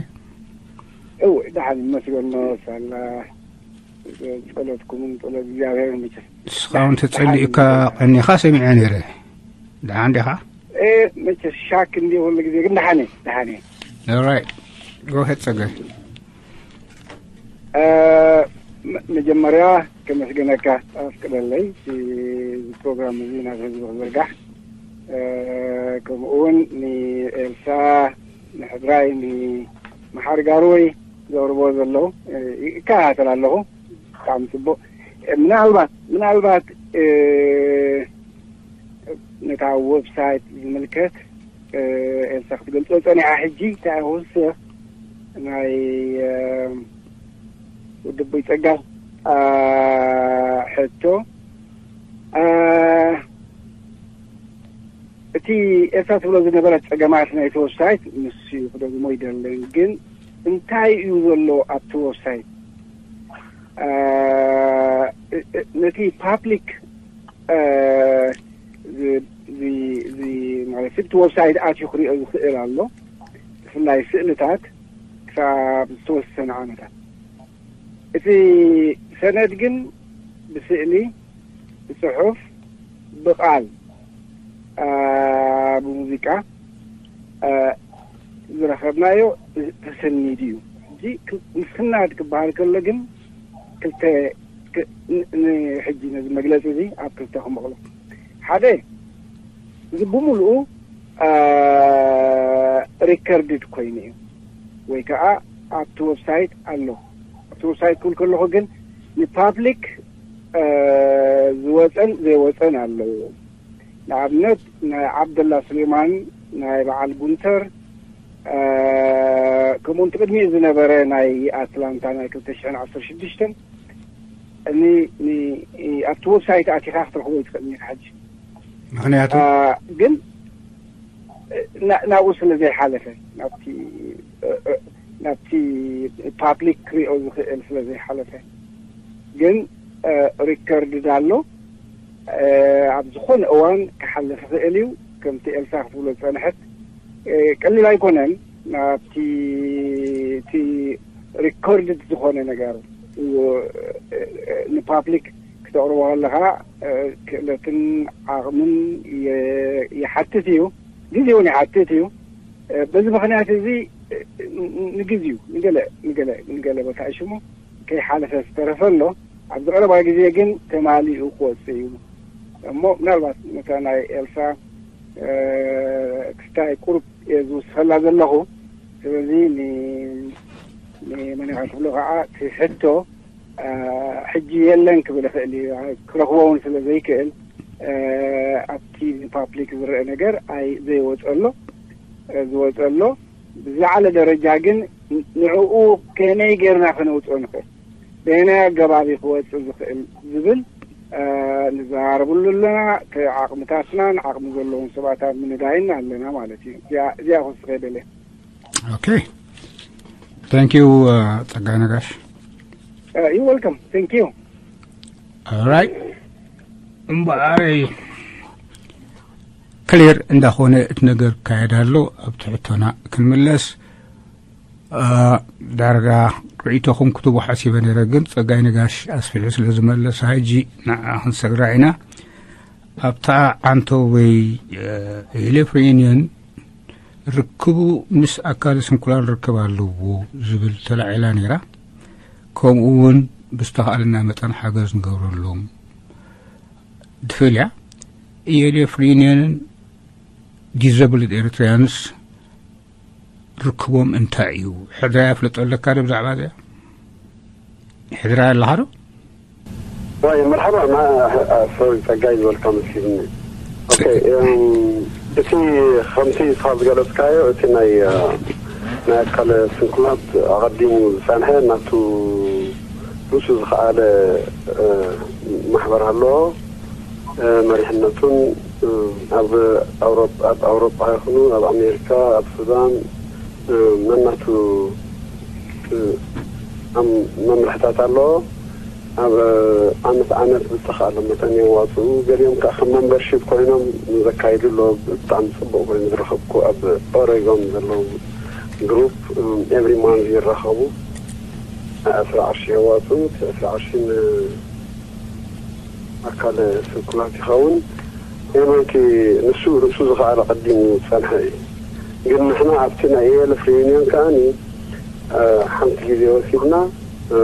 እወ ደሓን መስገን ነው ሳላ ጸሎትኩምን ጸሎት እግዚኣብሔር መቸስ እስኻ እውን ተጸሊእካ ቀኒኻ ሰሚዐ ነይረ። ደሓን ዲኻ? መቸስ ሻክ እንዲ ኩሉ ግዜ ግን ደሓን እየ ደሓን እየ። ኦራይት ጎሄድ ጸጋይ። መጀመርያ ከመስገነካ ኣፍቅደለይ እዚ ፕሮግራም እዚ ናብ ህዝቢ ክዝርጋሕ ከምኡ እውን ንኤልሳ ንሕድራይ ንመሓሪ ጋርወይ ዘቕርቦ ዘለዉ ይከታተል ኣለኹ። ብጣዕሚ ፅቡቅ። ምናልባት ምናልባት ነታ ዌብሳይት ዝምልከት ኤልሳ ክትገልፆ ፀኒሓ ሕጂ እንታይ ክውስኽ ናይ ውድቡይ ፀጋ ሕቶ እቲ ኤልሳ ትብሎ ዝነበረት ፀገማት ናይቲ ዌብሳይት ንሱ እዩ ክደግሞ ይደልን ግን እንታይ እዩ ዘሎ ኣብቲ ዌብሳይት ነቲ ፓብሊክ ማለት እቲ ዌብሳይት ኣትዩ ክሪኦ ዝኽእል ኣሎ ብፍላይ ስእልታት ክሳብ ዝተወሰነ ዓመታት እቲ ሰነድ ግን ብስእሊ፣ ብጽሑፍ፣ ብቓል፣ አ፣ ብሙዚቃ፣ አ፣ ዝረኸብናዮ ተሰኒዱ እዩ። ሕጂ ክ-፣ ምስናድ ክበሃል ከሎ ግን ክልተ ክ-፣ ን-፣ ንሕጂ ነዚ መግለጺ እዚ ኣብ ክልተ ክመቕሎ። ሓደ፣ እዚ ብምሉኡ፣ አ፣ ሪከርድድ ኮይኑ እዩ፣ ወይ ከዓ ኣብቲ ዌብሳይት ኣሎ። ኣብቲ ዌብሳይት ክብል ከለኹ ግን ንፓብሊክ፣ አ፣ ዝወፀን ዘይወፀን ኣለዎ። ንኣብነት ናይ ዓብደላ ሱሌማን፣ ናይ በዓል ጉንተር፣ አ፣ ከምኡ ቅድሚኡ ዝነበረ ናይ ኣትላንታ ናይ ክልተ ሽሕን ዓሰርተ ሽዱሽተን ን-፣ ን-፣ ኣብቲ ዌብሳይት ኣቲኻ ክትረኽቦ ይትኽእል ኢኻ። ሕጂ ምኽንያቱ? አ፣ ግን ና-፣ ናብኡ ስለ ዘይሓለፈ፣ ናብቲ፣ እ፣ እ፣ ናብቲ ፓብሊክ ክሪኦ ዝኽእል ስለ ዘይሓለፈ፣ ግን፣ እ፣ ሪከርድድ ኣሎ። እ፣ ኣብ ዝኾነ እዋን ክሓልፍ ይኽእል እዩ። ከምቲ ኤልሳ ክትብሎ ዝጸንሐት፣ እ፣ ቀሊል ኣይኮነን። ናብቲ፣ እቲ ሪኮርድድ ዝኾነ ነገር፣ እ፣ እ፣ ንፓብሊክ ክተቕርቦ ከለኻ፣ እ፣ ክእለትን ዓቕምን የ-፣ ይሓትት እዩ። ግዜ እውን ይሓትት እዩ። እ፣ በዚ ምኽንያት እዚ፣ እ፣ ን-፣ ንግዜኡ ንገለ፣ ንገለ፣ ንገለ ቦታ ሽሙ ከይሓለፈ ዝተረፈ ኣሎ። ኣብዚ ቀረባ ግዜ ግን ተማሊኡ ክወጽእ እዩ። እሞ ምናልባት ነታ ናይ ኤልሳ፣ እ፣ ክስታይ ቁሩብ እየ ዝውስኸላ ዘለኹ። ስለዚ ን-፣ ንመን ኢኻ ትብሎ ከዓ እቲ ሕቶ፣ እ፣ ሕጂ የለን ክብል ይኽእል እዩ። ክረኽቦ እውን ስለ ዘይክእል፣ እ፣ ኣብቲ ፓብሊክ ዝረአ ነገር ኣይ-፣ ዘይወፀ ኣሎ፣ እ፣ ዝወፀ ኣሎ። ብዝለዓለ ደረጃ ግን ን-፣ ንዕኡ ከመይ ጌርና ከነውፅኦ ንኽእል፣ በየናይ ኣገባብ እዩ ክወፅእ ዝኽእል ዝብል፣ እ፣ ንዘራረብሉ ኣለና። እቲ ዓቕምታትናን ዓቕሚ ዘለዎም ሰባት ኣብ ምንዳይን ኣለና ማለት እዩ። እዚኣ፣ እዚኣ ክውስኸ ደልየ። ኦኬ። Thank you, uh, ጸጋይ ነጋሽ። Uh, you're welcome. Thank you. All right. እምበኣረይ ክሊር እንዳኾነ እቲ ነገር ክካየድ ኣሎ። ኣብ ትሕቶና ክንምለስ፣ አ፣ ዳርጋ ርእይቶኹም ክትቡ ሓሲበ ነይረ፣ ግን ጸጋይ ነጋሽ ኣስፊሑ ስለ ዝመለሳ፣ ሕጂ ንዓ ክንሰግራ ኢና። ኣብታ ዓንቶ ወይ፣ እ፣ ሂል ኦፍ ሪዩኒየን ርክቡ ምስ ኣካለ ስንኩላን ርክብ ኣለዎ ዝብል ተላዒላ ነይራ። ከምኡ እውን ብዝተኻእለና መጠን ሓገዝ ንገብረሎም ትብል እያ። ሂል ኦፍ ሪዩኒየንን ዲዘብልድ ኤሪትሪያንስ ርክቦም እንታይ እዩ? ሕድራ የፍለጦ ኣለካ ዶ ብዛዕባ እዚኣ? ሕድራ ኣለኻ ዶ? ዋይ፣ መርሓባ፣ ማ-፣ አ-፣ ሶሪ፣ ጸጋይ ዝበልካ መሲልኒ። ኦኬ፣ እም፣ እቲ ከምቲ ንስኻ ዝገለጽካዮ፣ እቲ ናይ፣ አ፣ ናይ ኣካለ ስንኩላት ኣቐዲሙ ዝጸንሐ ናቱ ርእሱ ዝኸኣለ፣ እ፣ ማሕበር ኣሎ። እ፣ መሪሕነቱን፣ እ፣ ኣብ ኣውሮጳ፣ ኣብ ኣውሮጳ ይኹኑ ኣብ ኣሜሪካ፣ ኣብ ሱዳን፣ እ፣ ነናቱ፣ እ፣ ኣም-፣ መምርሕታት ኣለዎ። ኣብ ዓመት ዓመት ብዝተኻእለ መጠን የዋፅኡ። ገሊኦም ከዓ ከም መምበርሺፕ ኮይኖም ዘካይዱ ኣለዉ። ብጣዕሚ ፅቡቕ ኮይኑ ዝረኸብኩ ኣብ ኦሬጎን ዘለዉ ግሩፕ፣ እ፣ ኤቭሪ ማንዝ ይራኸቡ። ናይ ዕስራ ቅርሺ የዋፅኡ። እቲ ዕስራ ቅርሺ ን-፣ ኣካል ስንኩላት ይኸውን። ኤንወይ፣ እቲ ንሱ ርእሱ ዝኸኣለ ቀዲሙ ዝጸንሐ እዩ። ግን ንሕና ኣብቲ ናይ ኢ ኤል ኤፍ ሪዩኒየን ከኣኒ፣ እ፣ ሓንቲ ግዜ ወሲድና፣ እ፣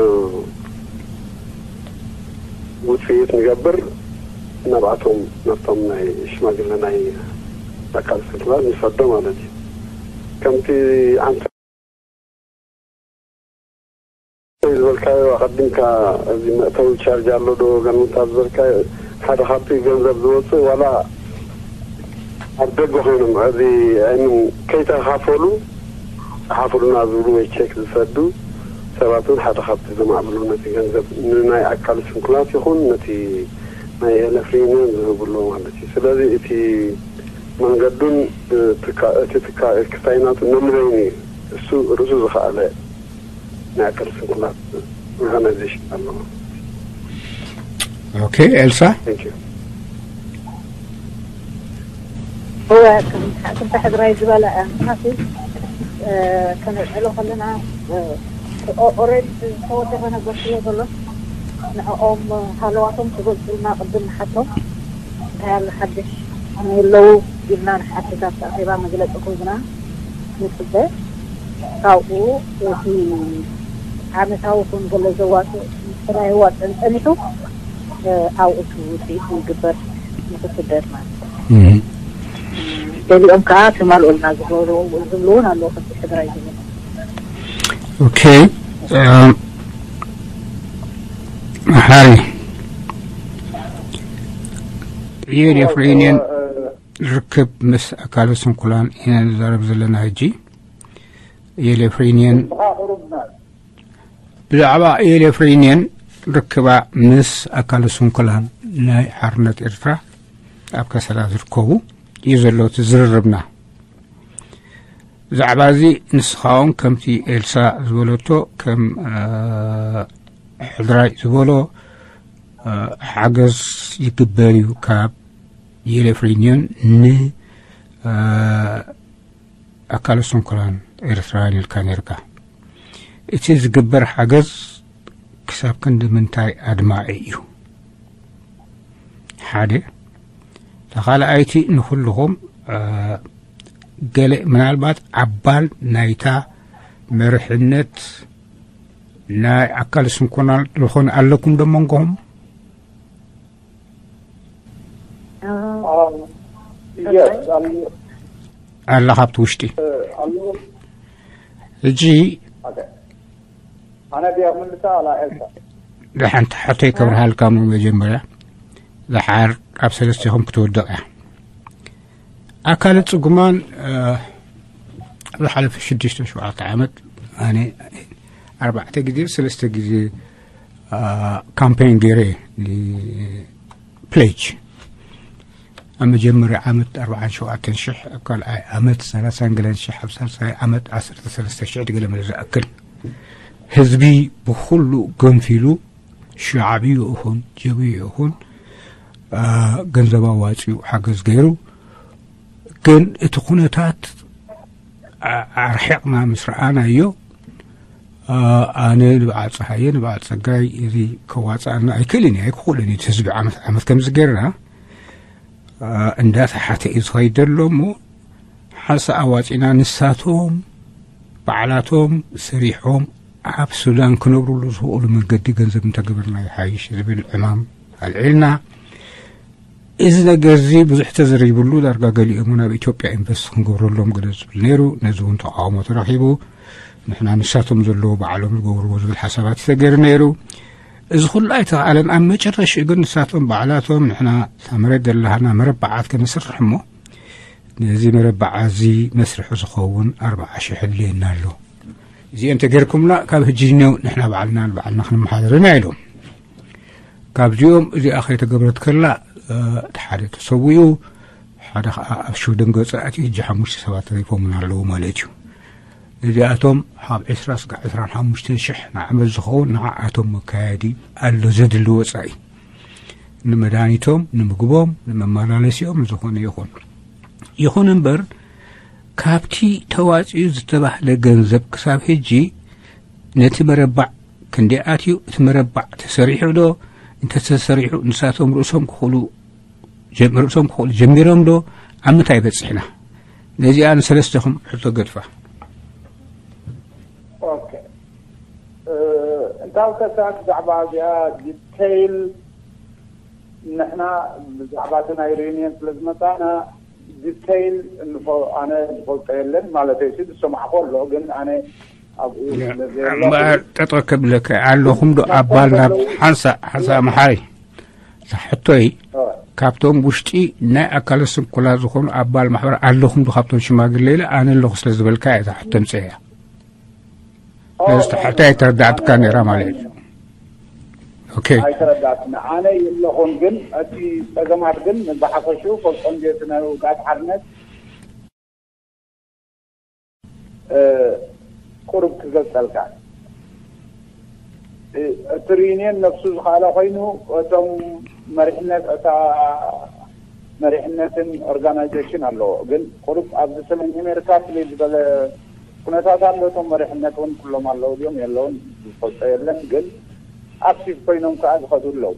ውጽኢት ንገብር፣ ናብኣቶም፣ ናብቶም ናይ ሽማግለ ናይ ኣካል ስንኩላት ንሰዶ ማለት እዩ። ከምቲ ኣንተ ዝበልካዮ ኣቐዲምካ፣ እዚ መእተዊ ቻርጅ ኣሎ ዶ፣ ገንታ ዝበልካዮ፣ ሓደ ካብቲ ገንዘብ ዝወፅእ ዋላ ኣብ ደገ ኮይኖም፣ እዚ፣ ኣይምን፣ ከይተኻፈሉ፣ ጸሓፉልና ዝብሉ ወይ ቼክ ዝሰዱ ሰባት እውን ሓደ ካብቲ ዘማዕብሉ፣ ነቲ ገንዘብ ንናይ ኣካል ስንኩላት ይኹን ነቲ ናይ ኤል ኤፍ ሪዩኒየን ዝህብሉ ማለት እዩ። ስለዚ እቲ መንገዱን፣ እ፣ ትካ-፣ እቲ ትካ-፣ ክስታይናቱ ነንበይኑ እዩ። እሱ ርእሱ ዝኸኣለ ናይ ኣካል ስንኩላት ኦርጋናይዜሽን ኣለዎ። ኦኬ፣ ኤልሳ? Thank you። እወ፣ ከም፣ ከም ሕድራይ ዝበለ፣ እ፣ ምኽንያቱ፣ እ፣ ከነልዕሎ ከለና፣ እ፣ ኦሬድ ዝተወደበ ነገር ስለ ዘሎ ንዕኦም ሃለዋቶም ክገልፁልና ቅድም ንሓቶም። እንታይ ኣሎ ሓድሽ ከመይ ኣለዉ ኢልና ንሓትት ኣብቲ ኣኼባ መግለፂ ክህቡና ንፅበ። ካብኡ እቲ ዓመታዊ ኮን ገለ ዘዋፅእ ስራይ ዋፅዕን ፀኒሑ ኣብኡ እቲ ውፅኢት ይግበር ንክስደድ ማለት እዩ። ገሊኦም ከዓ ትማልኦልና ዝበሉ ዝብሉ እውን ኣለዉ ከምቲ ሕድራይ ዝብል። ኦኬ። መሓሪ የል የፍሬንየን ርክብ ምስ ኣካለ ስንኩላን ኢና ንዛረብ ዘለና ሕጂ። የል የፍሬንየን ብዛዕባ የል የፍሬንየን ርክባ ምስ ኣካለ ስንኩላን ናይ ሓርነት ኤርትራ ኣብ ከሰላ ዝርከቡ እዩ ዘሎ እቲ ዝርርብና። ብዛዕባ እዚ ንስኻውን ከምቲ ኤልሳ ዝበለቶ ከም ሕድራይ ዝበሎ ሓገዝ ይግበር እዩ ካብ የል የፍሬንየን ን ኣካለ ስንኩላን ኤርትራውያን ኢልካ ነርካ። እቲ ዝግበር ሓገዝ ክሳብ ክንዲ ምንታይ ኣድማዒ እዩ? ሓደ። ተኻልኣይቲ ንኹልኹም ገለ ምናልባት ኣባል ናይታ መርሕነት ናይ ኣካል ስንኮና ዝኾነ ኣለኩም ዶ መንጎኹም? ኣላ ካብቲ ውሽጢ ሕጂ ኣነ ድያ ምልሳ ኣላ ኤልሳ ደሓን ሓቶይ ከብርሃልካ ሞ መጀመርያ ደሓር ኣብ ሰለስቲኹም ክትወድቕ እያ። ኣካለ ጽጉማን ዝሓለፈ ሽዱሽተ ሸውዓተ ዓመት ኣነ ኣርባዕተ ግዜ ሰለስተ ግዜ ካምፔን ገይረ ፕሌጅ ኣብ መጀመርያ ዓመት ኣርባዓን ሸውዓተን ሽሕ ኣብ ካልኣይ ዓመት ሰላሳን ገለን ሽሕ ኣብ ሳልሳይ ዓመት ዓሰርተ ሰለስተ ሽሕ ድገለ መለ ዝኣክል ህዝቢ ብኩሉ ገንፊሉ ሻዕብዩ ይኹን ጀብዩ ይኹን ገንዘብ ኣዋፂኡ ሓገዝ ገይሩ ግን እቲ ኩነታት ኣርሒቕና ምስ ረኣናዮ ኣነ ንበዓል ፀሃየ ንበዓል ፀጋይ እዚ ከዋፅኣና ኣይክእልን እዩ ኣይክኽእልን እዩ ህዝቢ ዓመት ዓመት ከምዚ ገይርና እንዳተሓተ እዩ ዝኸይድ ዘሎ እሞ ሓንሳ ኣዋፂና ንሳቶም ባዕላቶም ሰሪሖም ኣብ ሱዳን ክነብሩሉ ዝኽእሉ መንገዲ ገንዘብ እንተገበርና ይሓይሽ ዝብል ዕማም ኣልዒልና። እዚ ነገር እዚ ብዙሕ ተዘሪብሉ ዳርጋ ገሊኦም ናብ ኢትዮጵያ ኢንቨስት ክንገብረሎም ገለ ዝብል ነይሩ። ነዚ እውን ተቃውሞ ተረኺቡ። ንሕና ንሳቶም ዘለዎ ባዕሎም ዝገብርዎ ዝብል ሓሳባት ተገይሩ ነይሩ። እዚ ኩሉ ኣይተኻኣለን። ኣብ መጨረሽኡ ግን ንሳቶም ባዕላቶም ንሕና እታ መሬት ዘለሃና መረባዓት ከነስርሕ እሞ ነዚ መረባዓ እዚ መስርሒ ዝኸውን ኣርባዓ ሽሕ ኣድልየና ኣሎ። እዚአን ተገይርኩምና ካብ ሕጂ ንው ንሕና ባዕልና ንባዕልና ክንመሓደር ኢና ኢሎም። ካብዚኦም እዚኣ ከይተገብረት ከላ እቲ ሓደ ተሰዊኡ ሓደ ከዓ ኣብ ሽውደን ገፂ ኣትዩ ሕጂ ሓሙሽተ ሰባት ተሪፎምና ኣለዉ ማለት እዩ። እዚኣቶም ካብ ዕስራ ስጋዕ ዕስራን ሓሙሽተን ሽሕ ንዓመት ዝኸውን ንዓኣቶም መካየዲ ኣሎ ዘድሊ ወፃኢ ንመድሃኒቶም ንምግቦም ንመመላለሲኦም ዝኾነ ይኹን ይኹን እምበር ካብቲ ተዋፂኡ ዝተባህለ ገንዘብ ክሳብ ሕጂ ነቲ መረባዕ ክንደይ ኣትዩ እቲ መረባዕ ተሰሪሑ ዶ እንተተሰሪሑ ንሳቶም ርእሶም ክኽእሉ ርእሶም ክኽእሉ ጀሚሮም ዶ ኣብ ምንታይ በፂሕና ነዚኣ ንሰለስተኹም ሕቶ ገድፋ ኦኬ እንታይ ከሳት ብዛዕባ እዚኣ ዲቴይል ንሕና ብዛዕባ እቲ ናይ ሪዩኒየን ስለ ዝመፃና ዲቴይል ኣነ ዝፈልጦ የለን ማለት እዩ ዝሰማዕኮ ኣሎ ግን ኣነ ኣብኡ እምበኣር ጠጠው ከብለካ ኣለኹም ዶ ኣባል ናብ ሓንሳ ሓንሳ መሓሪ ሕቶይ ካብቶም ውሽጢ ናይ ኣካለ ስንኩላ ዝኾኑ ኣባል ማሕበር ኣለኹም ዶ ካብቶም ሽማግለ ኢለ ኣነ ኣለኹ ስለ ዝበልካ እያ እታ ሕቶ ምፅእ እያ ስለዚ ሕቶ ኣይተረዳዕትካ ነይራ ማለት እዩ ኦኬ ኣይተረዳዕትና ኣነ የለኹም ግን እቲ ፀገማት ግን ብሓፈሽኡ ፈልጦ እንዴት ናይ ውጋት ሓርነት ቁሩብ ክገልጸልካ እቲ ሪዩኒየን ነብሱ ዝኸኣለ ኮይኑ እቶም መሪሕነት እታ መሪሕነትን ኦርጋናይዜሽን ኣለዎ ግን ቁሩብ ኣብዚ ሰሜን ኣሜሪካ ፍልይ ዝበለ ኩነታት ኣሎ። እቶም መሪሕነት እውን ኩሎም ኣለዉ ድዮም የለውን ዝፈልጦ የለን፣ ግን ኣክቲቭ ኮይኖም ከዓ ዝኸዱ ኣለዉ።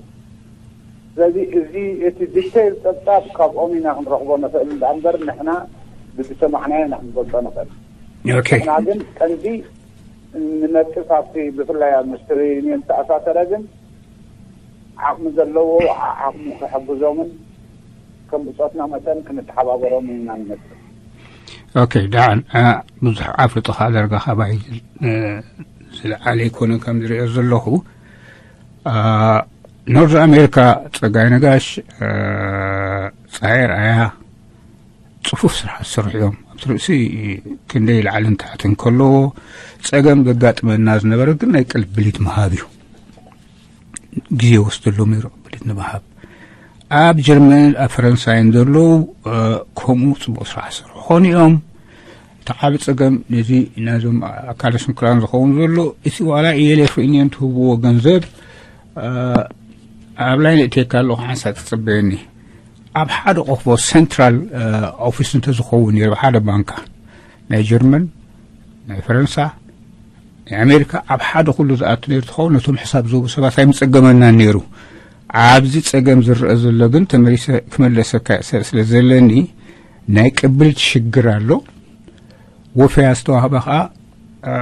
ስለዚ እዚ እቲ ዲቴይል ፀብፃብ ካብኦም ኢና ክንረኽቦ ንኽእል፣ እዳ እምበር ንሕና ብዝሰማዕናዮ ኢና ክንገልፆ ንኽእል። ኦኬ። ንሕና ግን ቀንዲ ንመጥፍ ኣብቲ ብፍላይ ኣብ ምስትሪ ዩኒየን ዝተኣሳሰረ ግን ዓቕሚ ዘለዎ ዓቕሙ ክሕግዞምን ከም ብፆትና መጠን ክንተሓባበሮም ኢና ንመጥፍ። ኦኬ። ደሓን፣ አ፣ ብዙሕ ኣፍልጦ ከዓ ዳርጋ ካባይ፣ እ፣ ዝለዓለ ኣይኮነን ከም ዝሪኦ ዘለኹ። አ፣ ኖርዝ ኣሜሪካ ጸጋይ ነጋሽ፣ አ፣ ጸሃይ ርኣያ ጽፉፍ ስራሕ ዝሰርሑ እዮም። ኣብቲ ርእሲ ክንደይ ላዕልን ታሕትን ከለዎ ጸገም ዘጋጥመና ዝነበረ ግን ናይ ቅልብሊት ምሃብ እዩ። ግዜ ወስደሎም ነይሩ ቅብሊት ንምሃብ። ኣብ ጀርመንን ኣብ ፈረንሳይን ዘለዉ፣ እ፣ ከምኡ ጽቡቕ ስራሕ ዝሰርሑ ክኾኑ እዮም። እቲ ዓቢ ጸገም ነዚ ናይዞም ኣካለ ስንኩላን ዝኸውን ዘሎ፣ እቲ ዋላ ኢኤልኤፍ ዩኒየን ትህብዎ ገንዘብ፣ እ፣ ኣብ ላይ ነእትየካ ኣለኹ ሓንሳእ ትጽበየኒ። ኣብ ሓደ ቆፎ ሴንትራል፣ እ፣ ኦፊስ እንተዝኸውን ነይሩ፣ ሓደ ባንካ ናይ ጀርመን፣ ናይ ፈረንሳ፣ ናይ ኣሜሪካ ኣብ ሓደ ኩሉ ዝኣቱ ነይሩ ትኸውን፣ ነቶም ሕሳብ ዝህቡ ሰባት ኣይምጸገመናን ነይሩ። ኣብዚ ጸገም ዝረአ ዘሎ ግን ተመሊሰ ክመለሰካ ስለ ዘለኒ ናይ ቅብልቲ ሽግር ኣሎ። ወፈያ ዝተዋህበ ኸኣ፣ እ፣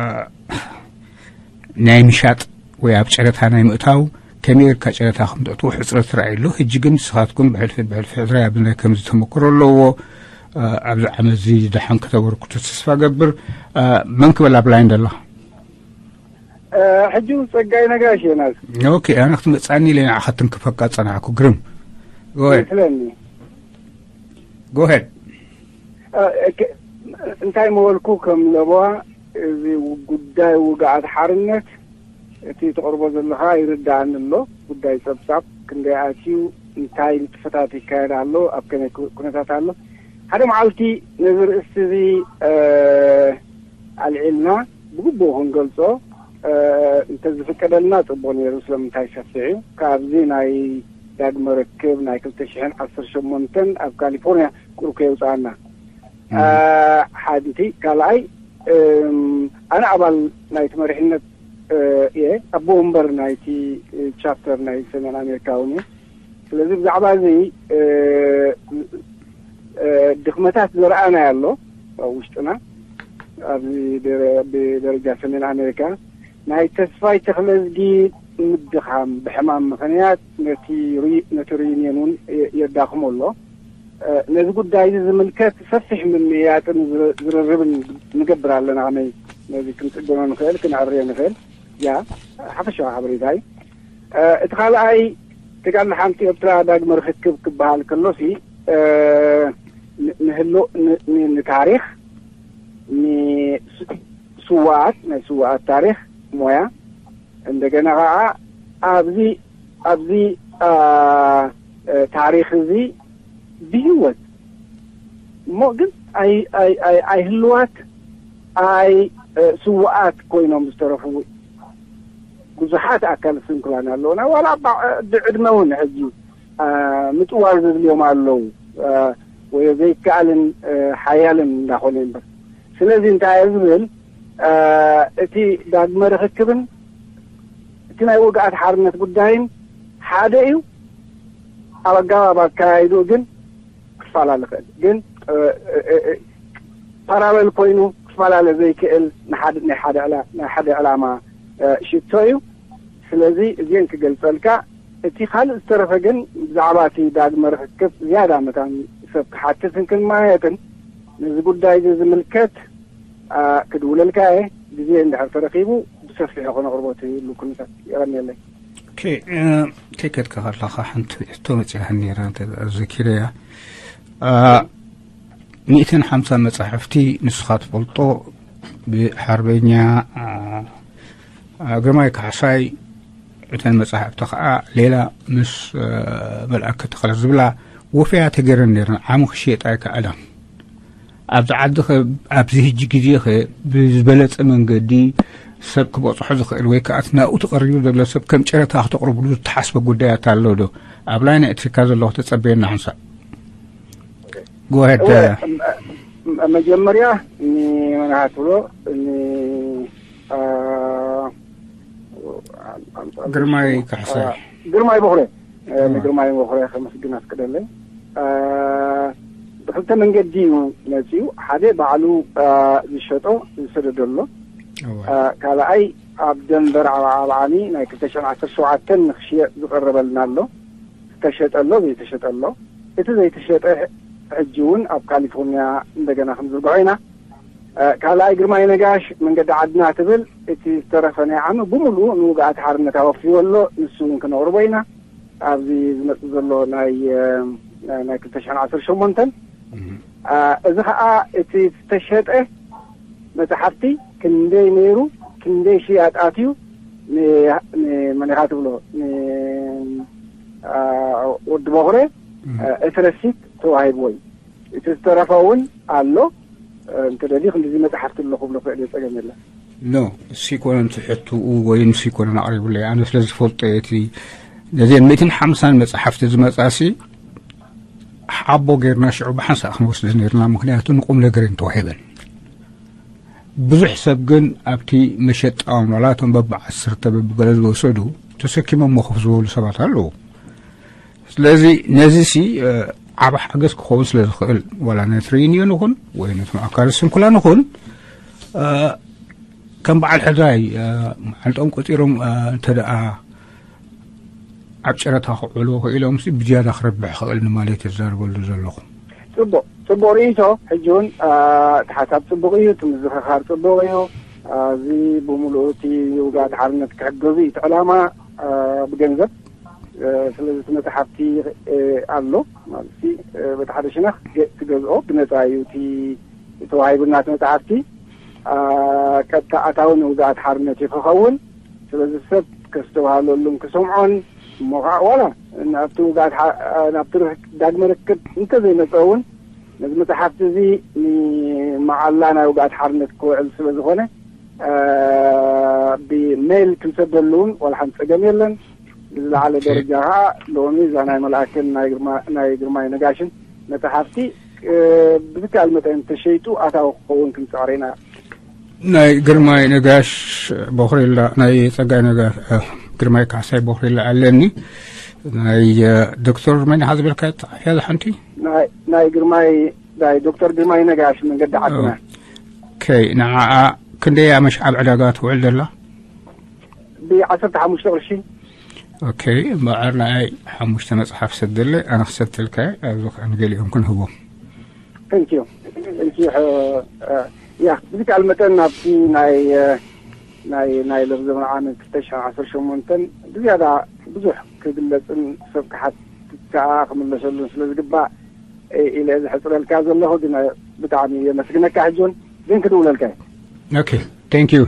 ናይ ምሻጥ ወይ ኣብ ጨረታ ናይ ምእታው ከመይ ጌርካ ጨረታ ከም ተእትዎ ሕጽረት ትረኣይ ኣሎ። ሕጂ ግን ንስኻትኩም ብሕልፊ ብሕልፊ ሕጽራይ ኣብዚ ናይ ከምዚ ተመክሮ ኣለዎ። እ፣ ኣብዚ ዓመት እዚ ደሓን ከተበርክቱ ተስፋ ገብር። እ፣ መን ክበል ኣብ ላይን ደላ? እ፣ ሕጂ እውን ጸጋይ ነጋሽ እየ ናዝ። ኦኬ፣ ኣነ ክትመጽኣኒ ኢለ ንዓኻ ትንክፈካ ጸናሕኩ። ግርም። ጎሄድ። ይመስለኒ። ጎሄድ። እ፣ ክ-፣ እንታይ መበልኩ ከም ለበዋ፣ እዚ ጉዳይ ውግኣት ሓርነት፣ እቲ ተቕርቦ ዘለኻ ይርድኣኒ ኣሎ። ጉዳይ ጸብጻብ ክንደይ ኣትዩ፣ እንታይ ንጥፈታት ይካየድ ኣሎ፣ ኣብ ከመይ ኩ-፣ ኩነታት ኣሎ። ሓደ መዓልቲ ነዚ ርእስቲ እዚ፣ እ፣ ኣልዒልና ብግቡእ ክንገልጾ፣ እ፣ እንተዝፍቀደልና ጽቡቕ ነይሩ። ስለምንታይ ሰፊሕ እዩ። ካብዚ ናይ ዳግመ ርክብ ናይ ክልተ ሽሕን ዓሰርተ ሸሞንተን ኣብ ካሊፎርኒያ ቁሩብ ከየውጽኣና። እ፣ ሓንቲ። ካልኣይ፣ እም፣ ኣነ ኣባል ናይቲ መሪሕነት፣ እ፣ እየ። ኣቦ ወንበር ናይቲ፣ እ፣ ቻፕተር ናይ ሰሜን ኣሜሪካ እውን እየ። ስለዚ ብዛዕባ እዚ፣ እ፣ እ፣ ድኽመታት ዘርኣናዮ ኣሎ ኣብ ውሽጥና፣ ኣብዚ ደረ-፣ ብደረጃ ሰሜን ኣሜሪካ ናይ ተስፋይ ተኽለዝጊ ምድኻም፣ ብሕማም ምኽንያት ነቲ ሪ-፣ ነቲ ሪዩኒየን እውን የ-፣ የዳኽሞ ኣሎ። እ፣ ነዚ ጉዳይ እዚ ዝምልከት ሰፊሕ ምምይያጥን ዝር-፣ ዝርርብን ንገብር ኣለና። ከመይ ነዚ ክንጽገኖ ንኽእል፣ ክንዕርዮ ንኽእል። ያ ሓፈሻዊ ሓበሬታ እዩ። እ፣ እቲ ካልኣይ፣ ትጋል ሓንቲ ኤርትራ ዳግመ ርክክብ ክበሃል ከሎሲ፣ እ፣ ን-፣ ንህሎ-፣ ን-፣ ን-፣ ንታሪኽ፣ ንስ-፣ ስዋኣት፣ ናይ ስዋኣት ታሪኽ ሞያ፣ እንደገና ኸዓ ኣብዚ፣ ኣብዚ፣ አ፣ እ፣ ታሪኽ እዚ ብህይወት እሞ ግን ኣይ-፣ ኣይ-፣ ኣይ-፣ ኣይህልዋት፣ ኣይ-፣ እ፣ ስዋኣት ኮይኖም ዝተረፉ ብዙሓት ኣካል ስንኩላን ኣለዉና። ዋላ እባ፣ እ፣ ብዕድመ እውን ሕጂ፣ አ፣ ምጥዋር ዘድልዮም ኣለዉ፣ አ፣ ወይ ዘይከኣልን፣ እ፣ ሓያልን እንዳኾነ እምበር። ስለዚ እንታይ እየ ዝብል፣ እ፣ እቲ ዳግመ ርክክብን እቲ ናይ ውግኣት ሓርነት ጉዳይን ሓደ እዩ። ኣብ ኣገባብ ኣካያይዱ ግን ክፈላለ ይኽእል። ግን፣ እ፣ እ፣ እ፣ ፓራለል ኮይኑ ክፈላለ ዘይክእል ንሓደ፣ ናይ ሓደ ዕላ-፣ ናይ ሓደ ዕላማ፣ እ፣ ሽቶ እዩ። ስለዚ እዚን ክገልጸልካ፣ እቲ ካልእ ዝተረፈ ግን ብዛዕባ እቲ ዳግመ ርክክብ ዝያዳ መታን ሰብ ክሓትትን ክንመያየጥን ነዚ ጉዳይ እዚ ዝምልከት፣ አ፣ ክድውለልካ እየ። ግዜ እንድሕር ተረኺቡ ብሰፊሑ ከነቕርቦ ትህሉ ኩነታት የቐንየለይ። ኦኬ፣ እ፣ ከይከድካ ከለኻ ሓንቲ ሕቶ መጺኣኒ ነይራ፣ እንተ ዘኪረያ። አ፣ ሚእትን ሓምሳ መጻሕፍቲ ንስኻ ትፈልጦ ብሓርበኛ፣ አ፣ አ፣ ግርማይ ካሕሳይ፣ እተን መጻሕፍቲ ኸዓ ሌላ ምስ፣ እ፣ መልኣከ ተኽለ ዝብላ ወፈያ ተገይረን ነይረን። ዓሚ ክሽየጣ ኣይከኣላን። ኣብዚ ዓዲ ኸ፣ ኣብዚ ሕጂ ግዜ ኸ ብዝበለጸ መንገዲ ሰብ ክበጽሖ ዝኽእል ወይ ከኣ እቲ ናብኡ ተቐሪቡ ዘሎ ሰብ ከም ጨረታ ክተቕርብሉ ዝተሓስበ ጉዳያት ኣሎ ዶ? ኣብ ላይን ኣእትሪካ ዘለኹ ተጸበየና ሓንሳእ። ጎሄድ። እወ፣ እም፣ መጀመርያ ንመን ኢኻ ትብሎ? ን-፣ አ፣ ግርማይ ካሕሳይ። አ፣ ግርማይ በኹረ። እ፣ ንግርማይ በኹረ ከመስግን ኣፍቅደለይ። አ፣ ብክልተ መንገዲ እዩ መፂኡ። ሓደ ባዕሉ፣ አ፣ ዝሸጦ ዝሰደዶ ኣሎ። እወ። አ፣ ካልኣይ ኣብ ደንቨር ኣብ ዓሚ ናይ ክልተ ሽሕን ዓሰርተ ሸውዓተን ንክሽየጥ ዝቐረበልና ኣሎ። ዝተሸጠ ኣሎ፣ ዘይተሸጠ ኣሎ። እቲ ዘይተሸጠ ሕጂ እውን ኣብ ካሊፎርኒያ እንደገና ክንዝርግሖ ኢና። እ፣ ካልኣይ ግርማይ ነጋሽ መንገዲ ዓድና ትብል፣ እቲ ዝተረፈ ናይ ዓሚ ብምሉኡ ንውግኣት ሓርነት ኣወፍይዎ ኣሎ። ንሱ እውን ክነቕርቦ ኢና። ኣብዚ ዝመጽእ ዘሎ ናይ፣ እ፣ ናይ ክልተ ሽሕን ዓሰርተ ሸሞንተን። እ፣ እዚ ኸኣ እቲ ዝተሸጠ መጽሓፍቲ ክንደይ ነይሩ፣ ክንደይ ሽያጥ ኣትዩ፣ ን-፣ ንመን ኢኻ ትብሎ? ን-፣ አ፣ ወዲ በኹረ፣ እ፣ እቲ ረሲት ተዋሂብዎ እዩ። እቲ ዝተረፈ እውን ኣሎ። እ፣ እንተደልዩ ክንዲዚ መጽሓፍቲ ኣሎ ክብሎ ክእል እየ፣ ጸገም የለን። ኖ፣ እሱ ይኮነን ትሕትኡ ወይ ንሱ ይኮነን ኣቕሪቡለይ። ኣነ ስለ ዝፈልጦ እየ እቲ ነዚአን ሚእትን ሓምሳን መጽሓፍቲ ዝመጻሲ ሓቦ ጌርና ሽዑ ብሓንሳእ ክንወስድ ነርና፣ ምክንያቱ ንቁም ነገር እየን ተዋሂበን። ብዙሕ ሰብ ግን ኣብቲ መሸጣኦም ዋላቶም በብዓሰርተ በብገለ ዝወሰዱ ተሰኪሞም ኮፍ ዝበሉ ሰባት ኣለዉ። ስለዚ ነዚ ሲ፣ እ፣ ዓቢ ሓገዝ ክኸውን ስለ ዝኽእል፣ ዋላ ነቲ ሪዩኒዮን ይኹን ወይ ነቲ ማእከል ስንኩላን ይኹን፣ እ፣ ከም በዓል ሕድራይ፣ እ፣ መዓልቶም ቆጺሮም፣ እ፣ እንተ ደኣ ኣብ ጨረታ ክውዕልዎ ክኢሎም ሲ ብዝያዳ ክረብሕ ክእል ንማለት እየ ዝዛረበሉ ዘለኹ። ጽቡቕ፣ ጽቡቕ ርእይቶ። ሕጂ እውን፣ አ፣ እቲ ሓሳብ ጽቡቕ እዩ፣ እቲ ምዝኽኻር ጽቡቕ እዩ። አ፣ እዚ ብምሉኡ እቲ ውግኣት ሓርነት ክሕገዙ እዩ እቲ ዕላማ፣ አ፣ ብገንዘብ። እ፣ ስለዚ እቲ መጽሓፍቲ፣ እ፣ ኣሎ ማለት ሲ፣ እ፣ በቲ ሓደ ሽነኽ ገ-፣ ትገዝኦ ብነጻ እዩ። እቲ ተዋሂቡና እቲ መጽሓፍቲ፣ አ፣ ቀጥታ ኣታዊ ንውግኣት ሓርነት እዩ ክኸውን። ስለዚ ሰብ ከስተውሃለሉን ክሰምዖን እሞ ኸዓ ዋላ ናብቲ ውግኣት ሓ-፣ ናብቲ ርክ-፣ ዳግመ ርክብ እንተዘይመጸ እውን ነዚ መጽሓፍቲ እዚ ንመዓላ ናይ ውግኣት ሓርነት ክውዕል ስለ ዝኾነ፣ አ፣ ብሜይል ክንሰደሉ እውን ዋላ ሓንቲ ጸገም የለን። ብዝለዓለ ደረጃ ኸዓ ሎሚ እዛ ናይ መልኣክን ናይ ግርማ-፣ ናይ ግርማይ ነጋሽን መጽሓፍቲ፣ እ፣ ብዝከኣል መጠን ተሸይጡ ኣታዊ ክኸውን ክንጽዕር ኢና። ናይ ግርማይ ነጋሽ ቦኽሪላ፣ ናይ ጸጋይ ነጋ-፣ እ፣ ግርማይ ካሕሳይ ቦኽሪላ ኣለኒ። ናይ፣ እ፣ ዶክተር መን ኢኻ ዝበልካ ጸሓፍያ ዝሓንቲ? ናይ፣ ናይ ግርማይ፣ ናይ ዶክተር ግርማይ ነጋሽ መንገዲ ዓድና። ኦኬ፣ ንዓኣ ክንደይ ኣመሽ ኣብ ዕዳጋ ትውዕል ዘላ? ብዓሰርተ ሓሙሽተ ቅርሺ። ኦኬ፣ እምበኣር ንኣይ ሓሙሽተ መጽሓፍ ሰደለይ፣ ኣነ ክሰተልካ እየ፣ ኣብዚ ኸዓ ንገሊኦም ክንህቦም። Thank you። Thank you። እ፣ እ፣ ያ፣ ብዝከኣል መጠን ናብቲ ናይ፣ እ፣ ናይ፣ ናይ ሎብ ዘመን ዓመት ክልተ ሽሕን ዓሰርተ ሸሞንተን ብዝያዳ ብዙሕ ክግለጽን ሰብ ክሓትት ከኣ ክምለሰሉን ስለ ዝግባእ፣ እ፣ ኢለ ዝሕጽረልካ ዘለኹ፣ ግን፣ እ፣ ብጣዕሚ የመስግነካ። ሕጂ እውን ግን ክድውለልካ እየ። ኦኬ፣ thank you።